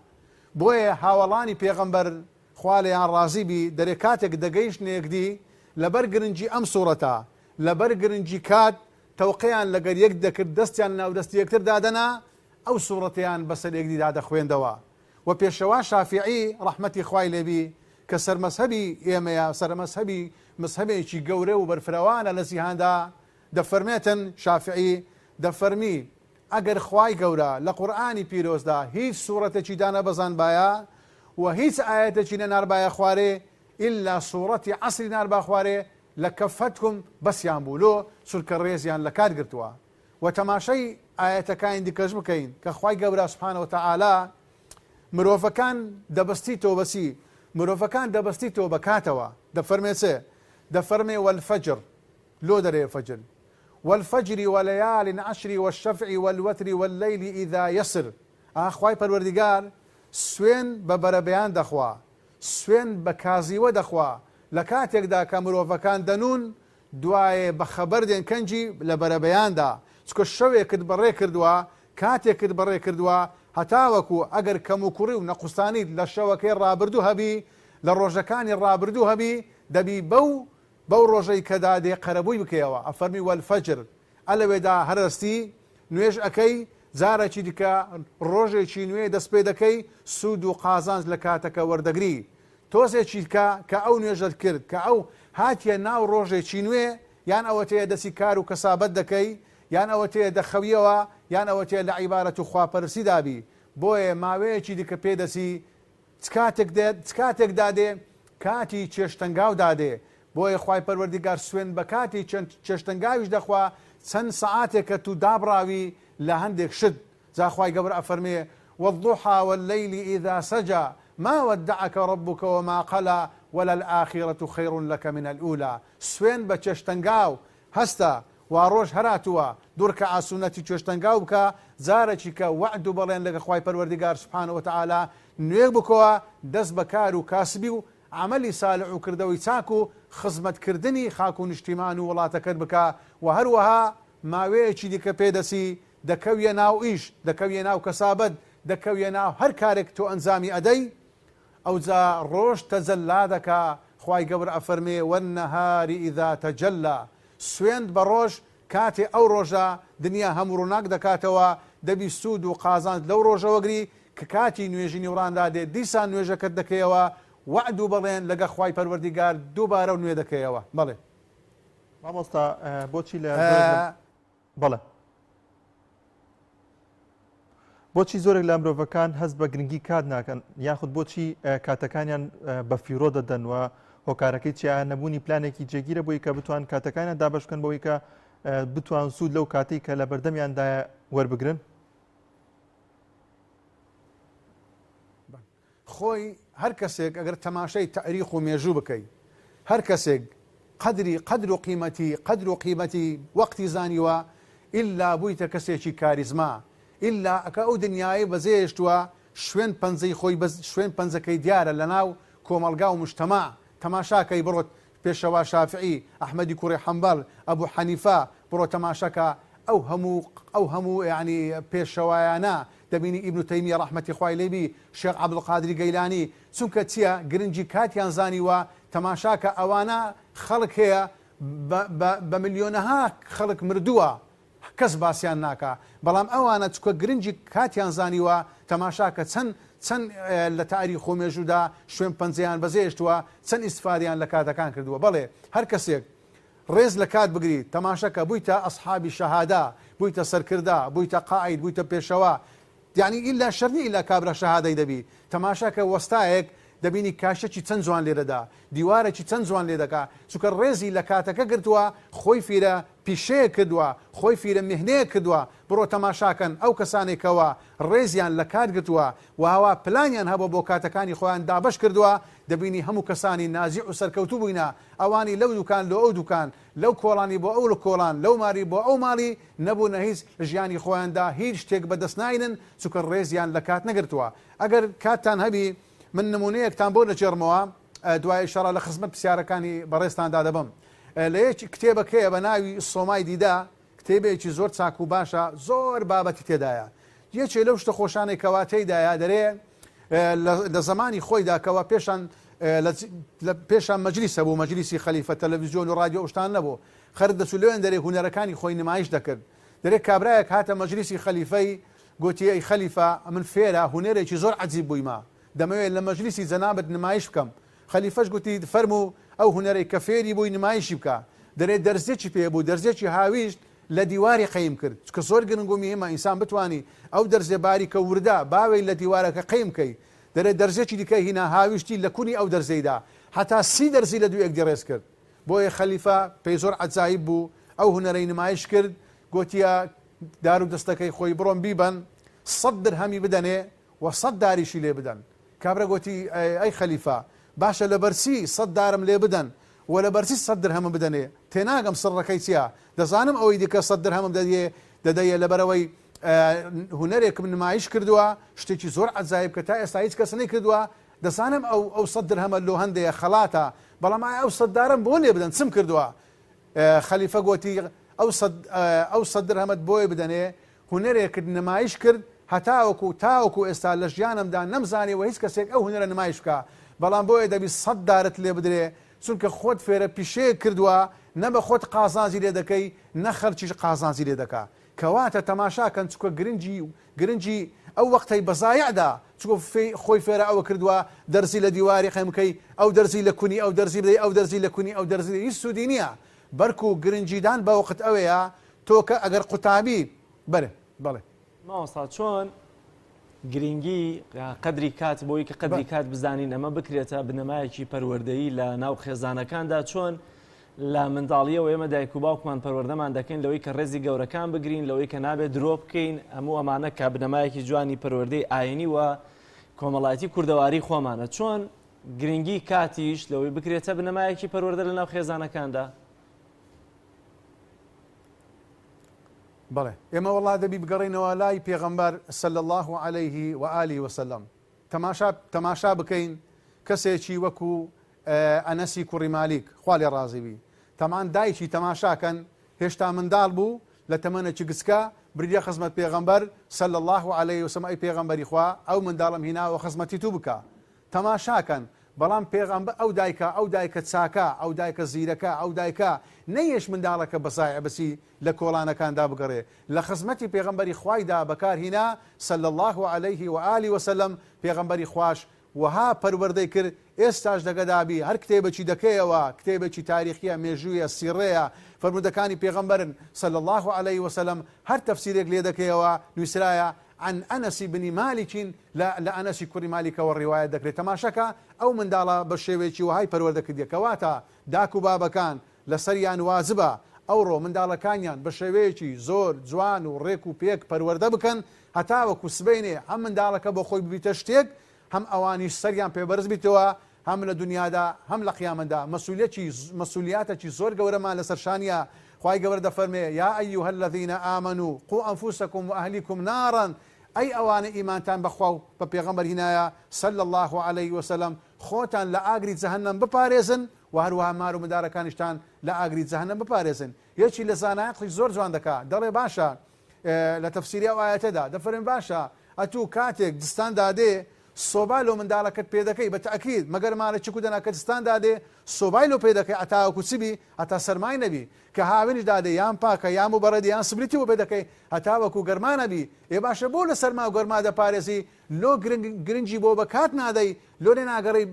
S7: بۆیە هاوەڵانی پێغەمبەر خوا لێیان ڕازی بی دەرێ کاتێک دەگەیشتنە یەکدی لەبەر گرنگی ئەم سوڕەتە لەبەر گرنگی کات تەوقەیان لەگەر یەک دەکرد دەستیان لەناو دەستی یەکتر دادەنا ئەو سوڕەتەیان بەسەر یەکدیدا دەخوێندەوە وە پێشەوا شافیعی ڕەحمەتی خوای لێ بی کە سەرمەزهەبی ئێمەیە سەرمەزهەبی مزهەبێکی گەورە و بەرفرەوانە لە جیهاندا دەفەرمێتن شافعی دەفەرمی. ئەگەر خوای گەورە لە قورئانی پیرۆزدا هیچ سوڕەتێکی دانەبەزاندبایە و هیچ ئایەتێکی نەناربایە خوارێ ئیلا سوڕەتی عەسری ناربا خوارێ لەکەفەتکم بەسیان بوو لۆ چونکە ڕێزیان لە کات گرتووە وە تەماشای ئایەتەکانی دیکەش بکەین کە خوای گەورە سبحانە وتعالی مرۆڤەکان دەبەستیتەوە بە چی مرۆڤەکان دەبەستیتەوە بە کاتەوە دەفەرمێ چ دەفەرمێ والفجر لۆ دەرێ فجر والفجر وليال عشر والشفع والوتر والليل اذا يسر ئا خوای پەروەردگار سوێن بە بەرەبەیان دەخوا سوێن بە کازیوە دەخوا لە کاتێکدا کە مرۆڤەکان دەنوون دوایێ بە خەبەر دێن کەنجی لە بەرەبەیاندا چونکە شەوێکت بەڕێ کردوە کاتێکت بەڕێ کردوە هەتاوەکو ئەگەر کەموکوڕی و نەقوستانیت لە شەوەکەی ڕابردوو هەبی لە ڕۆژەکانی ڕابردوو هەبی دەبی بەو بەو ڕۆژەی کە دادێ قەرەبووی بکەیەوە ئەفەرمی والفجر ئەلەوێدا هەرەستی نوێژ ئەکەی جارەکی دیکە ڕۆژێکی نوێ دەست پێ دەکەی سوود و قازانج لە کاتەکە وەردەگری تۆزێکی دیکە کە ئەو نوێژەت کرد کە ئەو هاتیە ناو ڕۆژێکی نوێ یان ئەوەتەیە دەسی کار و کەسابەت دەکەی یان ئەوەتەیە دەخەویەوە یان ئەوەتەیە لە عیبارەت و خواپەرستیدا بی بۆیە ماوەیەکی دیکە پێ دەچی چ کاتێک دێت چ کاتێک دادێ کاتی چێشتەنگاو دادێ بۆیە خوای پەروەردیگار سوێند بە کاتی چێشتەنگاویش دەخوا چەند سەعاتێکە تو دابڕاوی لە هەندێک شت جا خوای گەورە ئەفەرمێ والضحی واللیل اذا سجی ما ودعک ربک وما قلی وللآخرة خیر لک من الاولی سوێند بە چێشتەنگاو هەستە وا ڕۆژ هەراتووە دوو ڕکەعات سوننەتی چێشتەنگاو بکە جارەکی کە وەعد و بەڵێن لەگە خوای پەروەردگار سبحانە وتعالی نوێ بکەوە دەست بە کار و کاسبی و عەمەلی سالح و کردەوەی چاک و خزمەت کردنی خاک و نیشتیمان و وڵاتەکەت بکە وە هەروەها ماوەیەکی دیکە پێ دەچی دەکەویە ناو ئیش دەکەویە ناو کەسابەت دەکەویە ناو هەر کارێک تۆ ئەنجامی ئەدەی ئەوجا ڕۆژ تەجەلا دەکا، خوای گەورە ئەفەرمێ، والنهار اذا تجلی، سوێند بە ڕۆژ کاتێ ئەو ڕۆژە دنیا هەموو ڕووناک دەکاتەوە، دەبی سوود و قازانج لەو ڕۆژە وەگری کە کاتی نوێژی نیوڕان دادێ دیسان نوێژەکەت دەکەیەوە، وەعد و بەڵێن لەگە خوای پەروەردیگار دووبارە و نوێ دەکەیەوە. بەڵێ.
S1: مامۆستا بۆچی لە زۆرێک لە بەڵێ. بۆچی زۆرێک لە مرۆڤەکان هەست بە گرنگی کات ناکەن یاخود بۆچی کاتەکانیان بە فیرۆ دەدەن و هۆکارەکەی چیە نەبوونی پلانێکی جێگیرە بۆی کە بتوان کاتەکانیان دابش بکەن بەوەی کە بتوان سوود لەو کاتێک کە لە بەردەمیاندایە وەربگرن؟
S7: خۆی هەر کەسێک ئەگەر تەماشای تەئریخ و مێژوو بکەی هەر کەسێک قەدری قەدر و قیمەتی قەدر و قیمەتی وەقتی زانیوە ئیلا بوویتە کەسێکی کاریزما ئیلا ئەکە ئەو دنیای بەجێهێشتووە شوێن پەنجەی خۆی بەس شوێن پەنجەکەی دیارە لەناو کۆمەڵگا و مجتەماع تەماشاکەی بڕۆ پێشەوا شافعی، ئەحمەدی کوڕی حەنبەڵ، ئەبو حەنیفە، بڕۆ تەماشاکە ئەو هەموو ئەو هەموو یەعنی پێشەوایانە دەبینی ئیبن تەیمیە ڕەحمەتی خوای لێ بی، شێخ عەبدولقادری گەیلانی، چونکە چیە گرنگی کاتیان زانیوە، تەماشاکە ئەوانە خەڵک هەیە بە بە بە ملیۆنەها خەڵک مردووە کەس باسیان ناکا بەڵام ئەوانە چکە گرنگی کاتیان زانیوە تەماشاکە چەند چەند لە تاریخ و مێژوودا شوێن پەنجەیان بەجێهێشتووە چەند ئیستفادەیان لە کاتەکان کردووە بەڵێ هەر کەسێک ڕێز لە کات بگری تەماشەکە بوویتە ئەسحابی شەهادە بوویتە سەرکردە بوویتە قائید بوویتە پێشەوا یانی ئیلا شەرت نیە ئیلا کابرا شەهادەی دەبی تەماشا کە وەستایەک دەبینی کاشەکی چەند جوان لێ دەدا دیوارەکی چەند جوان لێ دەکا چونکە ڕێزی لە کاتەکە گرتووە خۆی فیرە پیشەیەک کردووە خۆی فیرە میهنەیەک کردووە بڕۆ تەماشاکەن ئەو کەسانەی کەوا ڕێزیان لە کات گرتووە وهوا پلانیان هەبووە بۆ کاتەکانی خۆیان دابەش کردووە دەبینی هەموو کەسانی ناجیع و سەرکەوتوو بووینە ئەوانی لەو دوکان لۆ ئەو دوکان لەو کۆڵانی بۆ ئەو کۆڵان لەو ماری بۆ ئەو ماڵی نەبوونە هیچ لە ژیانی خۆیاندا هیچ شتێک بەدەست ناینن چونکە ڕێزیان لە کات نەگرتووە ئەگەر کاتتان هەبی من نمونەیەکتان بۆ دەگێڕمەوە دوای ئیشاڵا لە خزمەت پرسیارەکانی بەڕێزتاندا دەبم لە یەک کتێبەک هەیە بە ناوی سۆمای دیدە کتێبێکی زۆر چاک و باشە زۆر بابەتی تێدایە یەکێ لەو شتە خۆشانەی کەوا تێیدایە دەرێ لە زەمانی خۆیدا کەوا پێشان لە پێشان مەجلیس هەبوو مەجلیسی خەلیفە تەلەڤیزیۆن و ڕادیۆ ئەو شتان نەبوو خەرک دەچوو لەوێن دەرێ هونەرەکانی خۆی نمایش دەکرد دەرێ کابرایەک هاتە مەجلیسی خەلیفەی گوتی ئەی خەلیفە ئەمن فێرە هونەرێکی زۆر عەجیب بوویمە دەمەوێت لە مەجلیسی جەنابت نمایش بکەم خەلیفەش گوتی فەرموو ئەو هونەرەی کە فێری بووی نمایشی بکە دەرێ دەرزیەکی پێ بوو دەرزیەکی هاویشت. لە دیواری قەیم کرد چونکە زۆر گرنگ و میهمە ئینسان بتوانی ئەو دەرزیە باریکە وردە باوێی لە دیوارەکە قەیم کەی دەرێ دەرزیەکی دیکە هینا هاویشتی لە کونی ئەو دەرزیەی دا هەتا سی دەرزی لە دوو یەکدی ڕێز کرد بۆیە خەلیفە پێی زۆر عەجایب بوو ئەو هونەرەی نمایش کرد گۆتیە دار و دەستەکەی خۆی بڕۆن بیبەن سەت درهەمی بدەنێ و سەت داریشی لێ بدەن. کابرا گۆتی، ئەی خەلیفە، باشە لەبەرچی سەت دارم لێ بدەن و لەبەرچی سەت درهەمم بدەنێ؟ تێناگەم سڕەکەی چیە؟ دەزانم ئەوەی دیکە سەت درهەمم دەدیێ دەدەیە لەبەرئەوەی هونەرێکم نمایش کردووە، شتێکی زۆر عەجایب کە تا ئێستا هیچ کەس نەیکردووە، دەزانم ئەو ئەو سەت درهەمە لۆ هەندەیە خەڵاتە، بەڵام ئایا ئەو سەت دارەم بۆ لێ بدەن؟ چم کردووە؟ خەلیفە گۆتی، ئەو سەت ئەو سەت درهەمەت بۆیە بدەنێ هونەرێکت نمایش کرد هەتاوەکو تاوەکو ئێستا لە ژیانمدا نەمزانیوە هیچ کەسێک ئەو هونەرە نمایش بکا بەڵام بۆیە دەبی سەت دارت لێ بدرێ چونکە خۆت فێرە پیشەیەک کردوە نە بە خۆت قازانجی لێ دەکەی نە خەلکیش قازانجی لێ دەکا کەواتە تەماشا کەن چونکە گرنگی گرنگی ئەو وەختەی بە زایع دا چونکە خۆی فێرە ئەوە کردوە دەرزی لە دیواری قەیم بکەی ئەو دەرزی لە کونی ئەو دەرزی بدەی ئەو دەرزی لە کونی ئەو دەرزی هیچ سودی نیە بەرکو گرنگیدان بە وەقت ئەوەیە تۆ کە ئەگەر قوتابی بەرێ بەڵێ.
S2: مامۆستا چۆن گرینگی قەدری کات بۆی کە قەدری کات بزانین ئەمە بکرێتە بنەمایەکی پەروەردەیی لە ناو خێزانەکاندا چۆن لە منداڵیەوە ئێمە دایک و باوکمان پەروەردەمان دەکەین لەوەی کە ڕێزی گەورەکان بگرین لەوەی کە نابێت درۆ بکەین هەموو ئەمانە کە بنەمایەکی جوانی پەروەردەی ئاینی و کۆمەڵایەتی کوردەواری خۆمانە چۆن گرنگی کاتیش لەوەی بکرێتە بنەمایەکی پەروەردە لە ناو خێزانەکاندا؟
S7: بەڵێ ئێمە وەڵا دەبی بگەڕێینەوە لای پێغەمبەر صلی اللە علیه و آله وسلم تەماشا تەماشا بکەین کەسێکی وەکو ئەنەسی کوڕی مالیک خوا لێ ڕازی بی تەمان دایکی تەماشاکەن هێشتا منداڵ بوو لە تەمەنێکی گچکە بریە خزمەت پێغەمبەر صلی اللە علیه وسلم ئەی پێغەمبەری خوا ئەو منداڵم هیناوە خزمەتی تو بکە تەماشاکەن بەڵام پێغەمبە ئەو دایکە ئەو دایکە چاکە ئەو دایکە زیرەکە ئەو دایکە نەیەش منداڵەکە بە زایع بچی لە کۆڵانەکاندا بگەڕێ لە خزمەتی پێغەمبەری خوایدا بەکار هینا صلی اللە علیه و آله وسلم پێغەمبەری خواش وەها پەروەردەی کرد ئێستاش دەگەدابی هەر کتێبێکی دەکەیەوە کتێبێکی تاریخیە مێژوویە سیڕەیە فەرموودەکانی پێغەمبەرن صلی اللە علیه وسلم هەر تەفسیرێک لێ دەکەیەوە نویسرایە عن انس بن مالک لە لە ئەنەسی کوڕی مالیکەوە ڕیوایەت دەکرێت تەماشاکە ئەو منداڵە بە شێوەیەکی وەهای پەروەردە کردیە کەواتە داک و بابەکان لەسەریان واجبە ئەوڕۆ منداڵەکانیان بە شێوەیەکی زۆر جوان و ڕێک و پێک پەروەردە بکەن هەتاوەکو سبەینێ هەم منداڵەکە بۆ خۆی ببیتە شتێک هەم ئەوانیش سەریان پێ بەرز بیتەوە هەم لە دونیادا هەم لە قیامەتدا مەسولیەکی مەسولیاتەکی زۆر گەورەمان لەسەر شانیە خوای گەورە دەفەرمێ یا ایها الذین آمنوا قوا انفسکم واهلیکم نارا ئەی ئەوانەی ئیمانتان بە خوا و بە پێغەمبەر هینایە صلی اللە علیه وسلم خۆتان لە ئاگری جەهەنەم بپارێزن و هەروەها مار و مندارەکانیشتان لە ئاگری جەهەنەم بپارێزن یەکی لە زانایان قسەی زۆر جوان دەکا دەڵێ باشە لە تەفسیری ئەو ئایەتەدا دەفەرمێ باشە ئەتوو کاتێک جستان دادێ سۆبا لۆ منداڵەکەت پێ دەکەی بە تەئکید مەگەر ماڵێ چک و دەنا کە جستان دادێ سۆبای لۆ پێ دەکەی هەتاوەکو چ بی هەتا سەرمای نەبی کە هاوینیش دادێ یان پاکە یان موبەڕەدی یان سبلیتی بۆ پێ دەکەی هەتاوەکو گەرما نەبی ئێ باشە بۆ لە سەرما و گەرما دەپارێزی لۆ گرنگ گرنگی بۆ بە کات نادەی لۆ لێ ناگەڕێی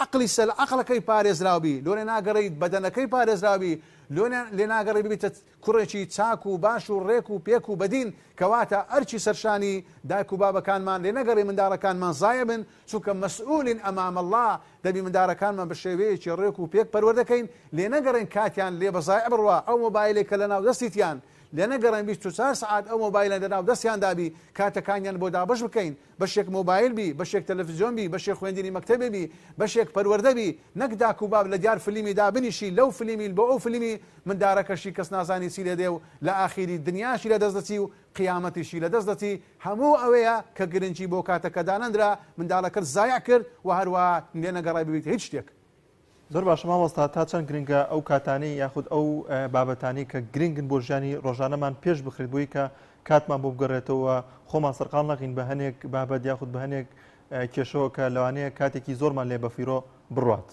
S7: عەقڵی سەل عەقڵەکەی پارێزراو بی لۆ لێ ناگەڕێی بەدەنەکەی پارێزراو بی لۆ لێ ناگەڕێی ببیتە کوڕێکی چاک و باش و ڕێک و پێک و بەدین، کەواتە ئەرکی سەرشانی دایک و بابەکانمان لێ نەگەڕی منداڵەکانمان زایە بن، چونکە مسئولین امام اللە، دەبی مندارەکانمان بە شێوەیەکی ڕێک و پێک پەروەردە کەین، لێ نەگەڕێن کاتیان لێ بە زایع بڕوا، ئەو مۆبایلەی کە لەناو دەستیتیان، لێ نەگەڕێن 24 سەعات ئەو مۆبایلە لەناو دەستیاندا بی، کاتەکانیان بۆ دابەش بکەین، بەشێک مۆبایل بی، بەشێک تەلەفزیۆن بی، بەشێک خوێندنی مەکتەبێ بی، بەشێک پەروەردە بی، نەک داک و باب لە دیار فلیمی دابنیشی لەو فلیمی بۆ ئەو فلیمی مندارەکەشی کەس نازانی چی لێ دێ و لە ئاخیری دنیاشی لە دەست دەچی و قیامەتیشی لە دەست دەچی، هەموو ئەوەیە کە گرنگی بۆ کاتەکە دانەنرا، منداڵەکەت زایع کرد و هەروەها لێ نەگەڕای ببیتە هیچ شتێک.
S1: زۆر باشە مامۆستا تا چەند گرنگە ئەو کاتانەی یاخود ئەو بابەتانەی کە گرنگن بۆ ژیانی ڕۆژانەمان پێش بخرێت بۆی کە کاتمان بۆ بگەڕێتەوە خۆمان سەرقاڵ نەخین بە هەنێک بابەت یاخود بە هەنێک کێشەوە کە لەوانەیە کاتێکی زۆرمان لێ بەفیرۆ بڕات.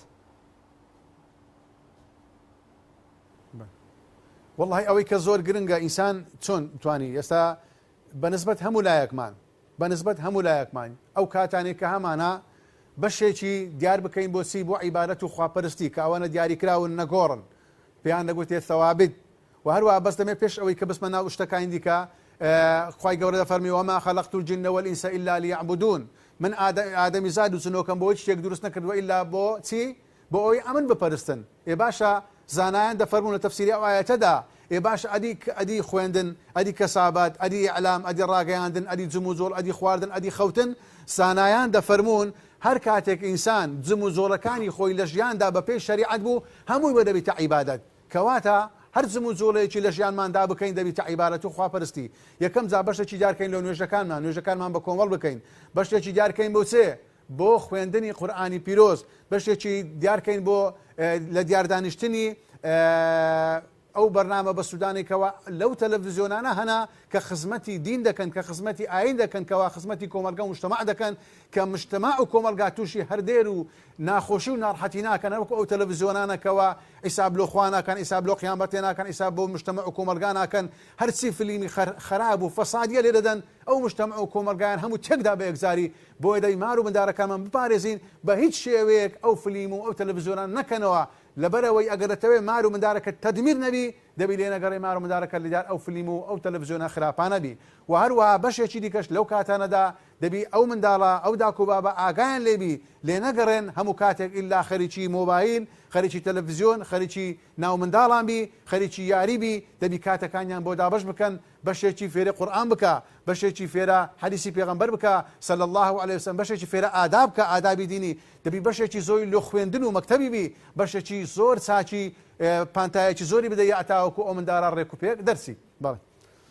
S7: وەڵی ئەوەی کە زۆر گرنگە ئینسان چۆن توانی ئێستا بەنسبەت هەموو لایەکمان بە نسبەت هەموو لایەکمان ئەو کاتانەی کە هەمانە بەشێکی دیار بکەین بۆ چی بۆ عیبادەت و خواپەرستی کە ئەوانە دیاریکراون نەگۆڕن پێیان دەگوتێ ثوابت. و هەروەها بەس دەمێ پێش ئەوەی کە بچمە ناو شتەکانی دیکە خوای گەورە دەفەرمی وما خلقت الجن والانس الا ليعبدون من ئادەمیزاد و جنۆکەم بۆ هیچ شتێک دروست نەکردووە ئیلا بۆ چی بۆ ئەوەی ئەمن بپەرستن ئێ باشە زانایان دەفەرموون لە تەفسیری ئەو ئایەتەدا ئێ باشە ئەدی ئەدی خوێندن ئەدی کەسابەت ئەدی ئیعلام ئەدی ڕاگەیاندن ئەدی جموجۆڵ ئەدی خواردن ئەدی خەوتن زانایان دەفەرموون هەر کاتێک ئینسان جموجۆڵەکانی خۆی لە ژیاندا بەپێی شەریعەت بوو هەمووی بۆ دەبیتە عیبادەت کەواتە هەر جموجوڵێکی لە ژیانماندا بکەین دەبیتە عیبارەت و خواپەرستی. یەکەم جا بەشێکی دیارکەین لۆ نوێژەکانمان، نوێژەکانمان بە کۆمەڵ بکەین. بەشێکی دیارکەین بۆ چێ؟ بۆ خوێندنی قورئانی پیرۆز. بەشێکی دیارکەین بۆ لە دیاردانیشتنی ئەو بەرنامە بەسوودانەی کەوا لەو تەلەڤزیۆنانە هەنا کە خزمەتی دین دەکەن، کە خزمەتی ئایین دەکەن، کەوا خزمەتی کۆمەڵگا و مجتەمەع دەکەن، کە مجتەمەع و کۆمەڵگا تووشی هەردێر و ناخۆشی و ناڕحەتی ناکەن هەروەکو ئەو تەلەفزیۆنانە کەوا حیساب لۆ خوا ناکەن حیساب لۆ قیامەتێ ناکەن حیساب بۆ مجتەمەع و کۆمەڵگا ناکەن هەرچی فلیمی خەراب و فەسادیە لێ دەدەن ئەو مجتەمەع و کۆمەڵگایان هەموو تێکدا بە یەکجاری بۆیە دەبی مار و مندارەکانمان بپارێزین بە هیچ شێوەیەک ئەو فلیم و ئەو تەلەفزیۆنان نەکەنەوە لەبەرئەوەی ئەگەر دەتەوێ مار و مندارەکەت تەدمیر نەبی دەبی لێ نەگەڕێی مار و مندارەکەت لەدیار ئەو فلیم و ئەو تەلەفزیۆنە خراپانە بی وە هەروەها بەشێکی دیکەش لەو کاتانەدا دەبی ئەو منداڵە ئەو داک و بابە ئاگایان لێ بی لێ نەگەڕێن هەموو کاتێک ئیلا خەریکی مۆبایل خەریکی تەلەفزیۆن خەریکی ناو منداڵان بی خەریکی یاری بی دەبی کاتەکانیان بۆ دابەش بکەن بەشێکی فێری قورئان بکە بەشێکی فێرە حەدیسی پێغەمبەر بکە صلی اللە علیە وسلم بەشێکی فێرە ئاداب بکە ئادابی دینی دەبی بەشێکی زۆری لۆ خوێندن و مەکتەبی بی بەشێکی زۆر چاکی پانتایەکی زۆری بدە یاتاوەکو ئەو مندارە ڕێک و پێک دەرسی بەڵێ.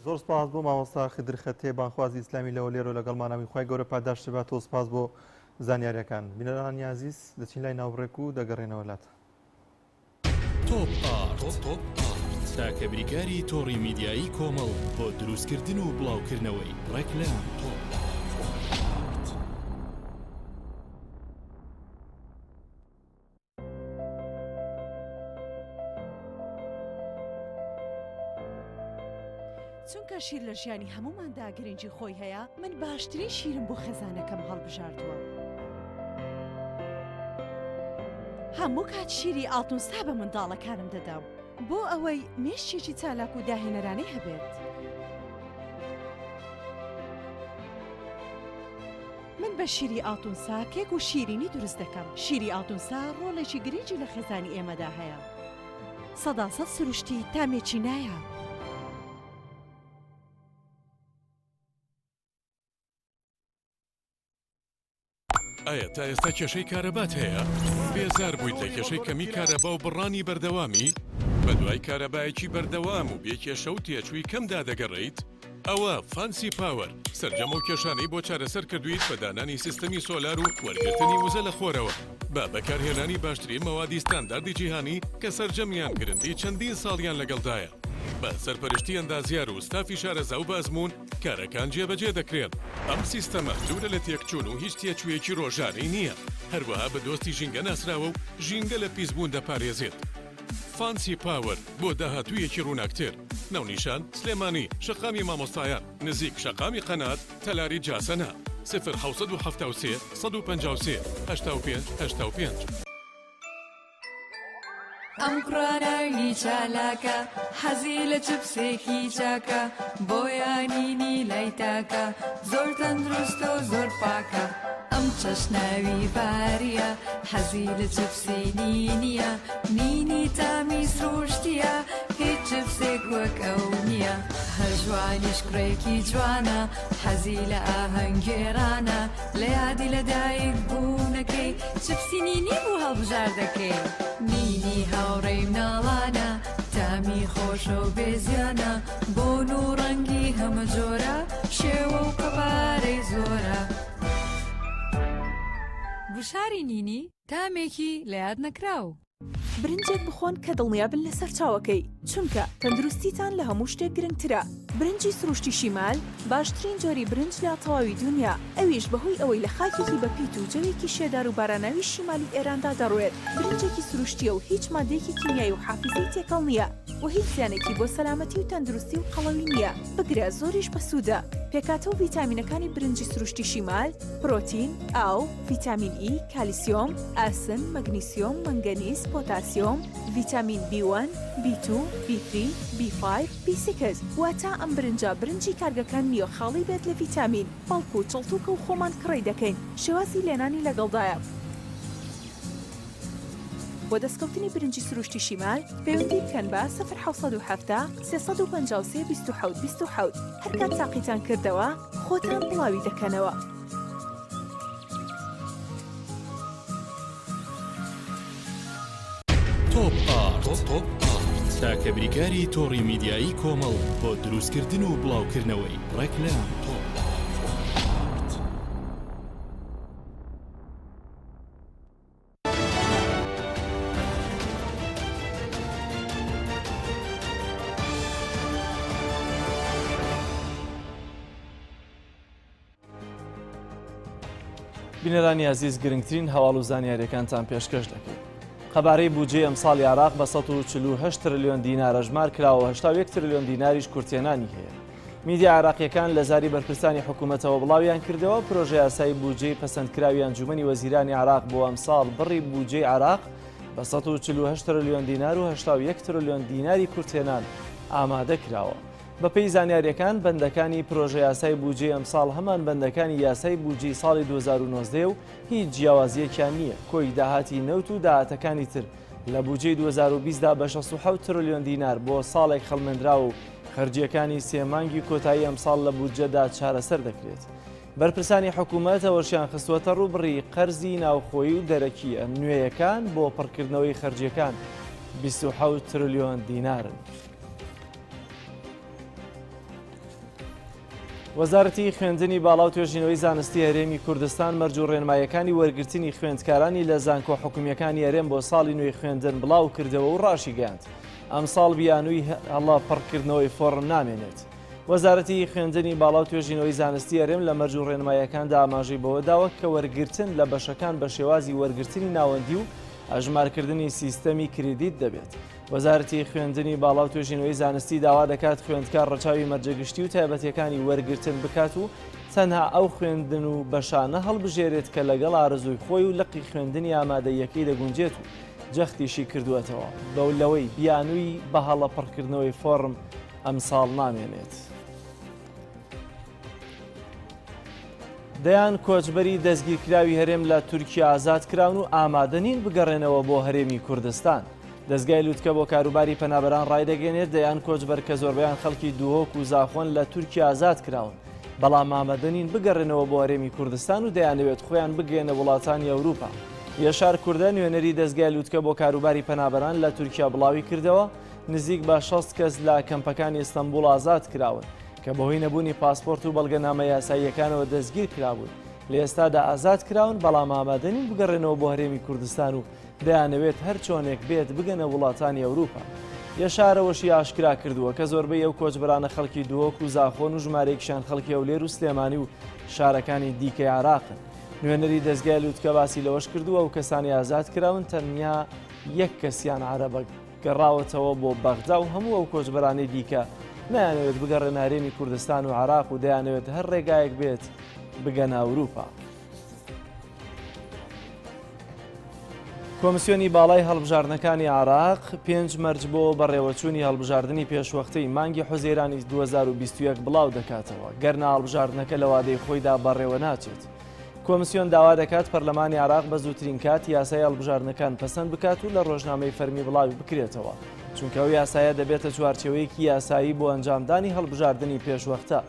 S1: زۆر سپاس بۆ مامۆستا خدر خەتێ بانخوازی ئیسلامی لە هەولێرەوە لەگەڵمانە بووی خوای گەورە پاداشتت باتەوە سپاس بۆ زانیاریەکان بینەرانی ئازیز دەچین لای ناوبڕێک و دەگەڕێنەوە لات.
S8: تۆپ ئارت تاکە بریکاری تۆڕی میدیایی کۆمەڵ بۆ دروستکردن و بڵاوکردنەوەی ڕێکلام.
S9: چونکە شیر لە ژیانی هەمووماندا گرنگی خۆی هەیە، من باشترین شیرم بۆ خێزانەکەم هەڵبژاردووە. هەموو کات شیری ئاڵتونسا بە منداڵەکانم دەدەم بۆ ئەوەی مێشکێکی چالاک و داهێنەرانەی هەبێت. من بە شیری ئاڵتونسا کێک و شیرینی دروست دەکەم. شیری ئاڵتونسا ڕۆڵێکی گرنگی لە خێزانی ئێمەدا هەیە. سەداسەد سروشتی تامێکی نایاب.
S8: ئایا تا ئێستا کێشەی کارەبات هەیە؟ بێزار بوویت لە کێشەی کەمی کارەبا و بڕانی بەردەوامی؟ بەدوای کارەبایەکی بەردەوام و بێ کێشە و تێچووی کەمدا دەگەڕێیت؟ ئەوە فانسی پاوەر سەرجەم ئەو کێشانەی بۆ چارەسەر کردوویت بە دانانی سیستەمی سۆلار و وەرگرتنی وزە لە خۆرەوە بە بەکارهێنانی باشترین مەوادی ستانداردی جیهانی کە سەرجەمیان گرنتی چەندین ساڵیان لەگەڵدایە بە سەرپەرشتی ئەندازیار و ستافی شارەزا و بەئەزموون کارەکان جێبەجێ دەکرێن. ئەم سیستەمە دوورە لە تێکچوون و هیچ تێچوویەکی ڕۆژانەی نییە، هەروەها بە دۆستی ژینگە ناسراوە و ژینگە لە پیسبوون دەپارێزێت. فانسی پاوەر بۆ داهاتوویەکی ڕووناکتر. ناونیشان، سلێمانی، شەقامی مامۆستایان، نزیک شەقامی قەنات، تەلاری جاسەنە. 0773 153 85 85.
S10: ئەم کوڕە ناوی چالاکە حەزی لە چپسێکی چاکە بۆیە نینی لای تاکە زۆر تەندروستە و زۆر پاکە ئەم چەش ناوی باریە حەزی لە چپسی نینیە نینی تامی سروشتیە هیچ چپسێک وەک ئەو نییە هەژوانیش کوڕێکی جوانە حەزی لە ئاهەنگگێڕانە لە یادی لەدایک بوونەکەی چپسی نینی بوو هەڵبژاردەکەی. نینی هاوڕێی مناڵانە تامی خۆشە و بێ زیانە بۆن و ڕەنگی هەمە جۆرە شێوە و قەبارەی زۆرە. گوشاری نینی تامێکی لە یاد نەکراو.
S11: برنجێک بخۆن کە دڵنیابن لە سەرچاوەکەی، چونکە تەندروستیتان لە هەموو شتێک گرنگترە. برنجی سروشتی شیمال باشترین جۆری برنج لە تەواوی دونیا، ئەویش بەهۆی ئەوەی لە خاکێکی بەپیت و جەوێکی شێدار و باراناوی شیمالی ئێراندا دەڕوێت، برنجێکی سروشتییە و هیچ مادەیەکی کیمیایی و حافیزەی تێکەڵ نییە و هیچ زیانێکی بۆ سەلامەتی و تەندروستی و قەڵەوی نییە، بگرە زۆریش بەسوودە. پێکهاتە و ڤیتامینەکانی برنجی سروشتی شیمال، پرۆتین، ئاو، ڤیتامین ئی، کالیسیۆم، ئاسن، مەگنیسیۆم، مەنگەنیز، پۆتاسیۆم. پۆتاسیۆم، ڤیتامین بی وەن، بی توو، بی ثری، بی فایڤ، بی سیکس، واتە ئەم برنجە برنجی کارگەکان نییە خاڵی بێت لە ڤیتامین، بەڵکو چڵتوکە و خۆمان کڕی دەکەین، شێوازی لێنانی لەگەڵدایە. بۆ دەستکەوتنی برنجی سروشتی شیمال پەیوەندی بکەن بە، 0770 353 27 27، هەرکات تاقیتان کردەوە خۆتان بڵاوی دەکەنەوە.
S8: تۆپ ئارت تاکە بریکاری تۆڕی میدیایی کۆمەڵ بۆ دروستکردن و بڵاوکردنەوەی ڕێکلام. تۆپ ئارت.
S2: بینەرانی ئازیز گرنگترین هەواڵ و زانیاریەکانتان پێشکەش دەکەین. قەبارەی بودجەی ئەمساڵی عێراق بە 148 ترلیۆن دینار ئەژمار کراوە و 81 ترلیۆن دیناریش کورتهێنانی هەیە. میدیا عێراقیەکان لە زاری بەرپرسانی حکوومەتەوە بڵاویان کردەوە پرۆژە یاسای بودجەی پەسەندکراوی ئەنجومەنی وەزیرانی عێراق بۆ ئەمساڵ بڕی بودجەی عێراق بە 148 ترلیۆن دینار و 81 ترلیۆن دیناری کورتهێنان ئامادە کراوە. بەپێی زانیارییەکان، بەندەکانی پرۆژەیاسای بوجەی ئەمساڵ هەمان بەندەکانی یاسای بوجەی ساڵی 2019 و هیچ جیاوازییەکیان نییە، کۆی داهاتی نەوت و داهاتەکانی تر لە بوجەی 2020 دا بە 67 ترلیۆن دینار بۆ ساڵێک خەڵمێندراوە و خەرجییەکانی سێ مانگی کۆتایی ئەمساڵ لە بودجەدا چارەسەر دەکرێت. بەرپرسانی حکومەت ئەوەشیان خستووەتەڕوو، بڕی قەرزی ناوخۆیی و دەرەکییە نوێیەکان بۆ پڕکردنەوەی خەرجییەکان 27 ترلیۆن دینارن. وەزارەتی خوێندنی باڵا و توێژینەوەی زانستی هەرێمی کوردستان مەرج و ڕێنماییەکانی وەرگرتنی خوێندکارانی لە زانکۆ حکومییەکانی هەرێم بۆ ساڵی نوێی خوێندن بڵاو کردەوە و ڕاشیگەیاند ئەمساڵ بیانووی هەڵە پڕکردنەوەی فۆڕم نامێنێت. وەزارەتی خوێندنی باڵا و توێژینەوەی زانستی هەرێم لە مەرج و ڕێنماییەکاندا ئاماژەی بەوە داوە کە وەرگرتن لە بەشەکان بە شێوازی وەرگرتنی ناوەندی و ئەژمارکردنی سیستەمی کریدیت دەبێت. وەزارەتی خوێندنی باڵا و توێژینەوەی زانستی داوا دەکات خوێندکار ڕەچاوی مەرجە گشتی و تایبەتیەکانی وەرگرتن بکات و تەنها ئەو خوێندن و بەشانە هەڵبژێرێت کە لەگەڵ ئارەزووی خۆی و لقی خوێندنی ئامادەییەکەی دەگونجێت و جەختیشی کردووەتەوە بەو لەوەی بیانووی بەهەڵە پڕکردنەوەی فۆڕم ئەمساڵ نامێنێت. دەیان کۆچبەری دەستگیرکراوی هەرێم لە تورکیا ئازاد کراون و ئامادە نین بگەڕێنەوە بۆ هەرێمی کوردستان. دەزگای لوتکە بۆ کاروباری پەنابەران ڕایدەگەێنێت دەیان کۆچبەر کە زۆربەیان خەڵکی دهۆک و زاخۆن لە تورکیا ئازاد کراون، بەڵام ئامادە نین بگەڕێنەوە بۆ هەرێمی کوردستان و دەیانەوێت خۆیان بگەیەنە وڵاتانی ئەوروپا. یەشار کوردە نوێنەری دەزگای لوتکە بۆ کاروباری پەنابەران لە تورکیا بڵاویکردەوە، نزیک بە 60 کەس لە کەمپەکانی ئیستەنبوڵ ئازاد کراون. کە بەهۆی نەبوونی پاسپۆرت و بەڵگەنامە یاساییەکانەوە دەستگیر کرابوون، لە ئێستادا ئازاد کراون، بەڵام ئامادە نین بگەڕێنەوە بۆ هەرێمی کوردستان و دەیانەوێت هەر چۆنێک بێت بگەنە وڵاتانی ئەوروپا. یەشار ئەوەشی ئاشکرا کردووە کە زۆربەی ئەو کۆچبەرانە خەڵکی دهۆک و زاخۆن و ژمارەیەکیشیان خەڵکی هەولێر و سلێمانی و شارەکانی دیکەی عێراقن. نوێنەری دەزگای لوتکە باسی لەوەش کردووە ئەو کەسانەی ئازاد کراون تەنیا یەک کەسیان عەرەبە، گەڕاوەتەوە بۆ بەغدا و هەموو ئەو کۆچبەرانەی دیکە نایانەوێت بگەڕێنە هەرێمی کوردستان و عێراق و دەیانەوێت هەر ڕێگایەک بێت بگەنە ئەوروپا. کۆمسیۆنی باڵای هەڵبژاردنەکانی عێراق پێنج مەرج بۆ بەڕێوەچوونی هەڵبژاردنی پێشوەختەی مانگی حوزەیرانی 2021 بڵاو دەکاتەوە، گەرنا هەڵبژاردنەکە لە وادەی خۆیدا بەڕێوە ناچێت. کۆمسیۆن داوا دەکات پەرلەمانی عێراق بە زووترین کات یاسای هەڵبژاردنەکان پەسەند بکات و لە ڕۆژنامەی فەرمی بڵاوی بکرێتەوە، چونکە ئەو یاسایە دەبێتە چوارچێوەیەکی یاسایی بۆ ئەنجامدانی هەڵبژاردنی پێشوەختە.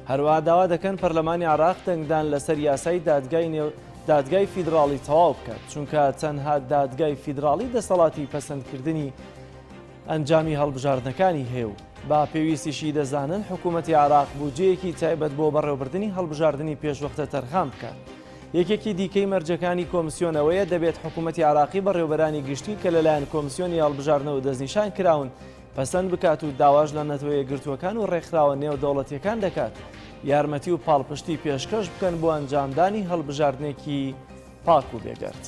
S2: هەروەها داوا دەکەن پەرلەمانی عێراق دەنگدان لەسەر یاسای دادگای نێو دادگای فیدراڵی تەواو بکات، چونکە تەنها دادگای فیدراڵی دەسەڵاتی پەسەندکردنی ئەنجامی هەڵبژاردنەکانی هەیە و بە پێویستیشی دەزانن حکوومەتی عێراق بودجەیەکی تایبەت بۆ بەڕێوەبردنی هەڵبژاردنی پێشوەختە تەرخان بکات. یەکێکی دیکەی مەرجەکانی کۆمسیۆن ئەوەیە دەبێت حکوومەتی عێراقی بەڕێوەبەرانی گشتی کە لەلایەن کۆمسیۆنی هەڵبژاردنەوە دەستنیشان کراون پەسەند بکات و داواش لە نەتەوە یەکگرتووەکان و ڕێکخراوە نێودەوڵەتییەکان دەکات یارمەتی و پاڵپشتی پێشکەش بکەن بۆ ئەنجامدانی هەڵبژاردنێکی پاک و بێگەرد.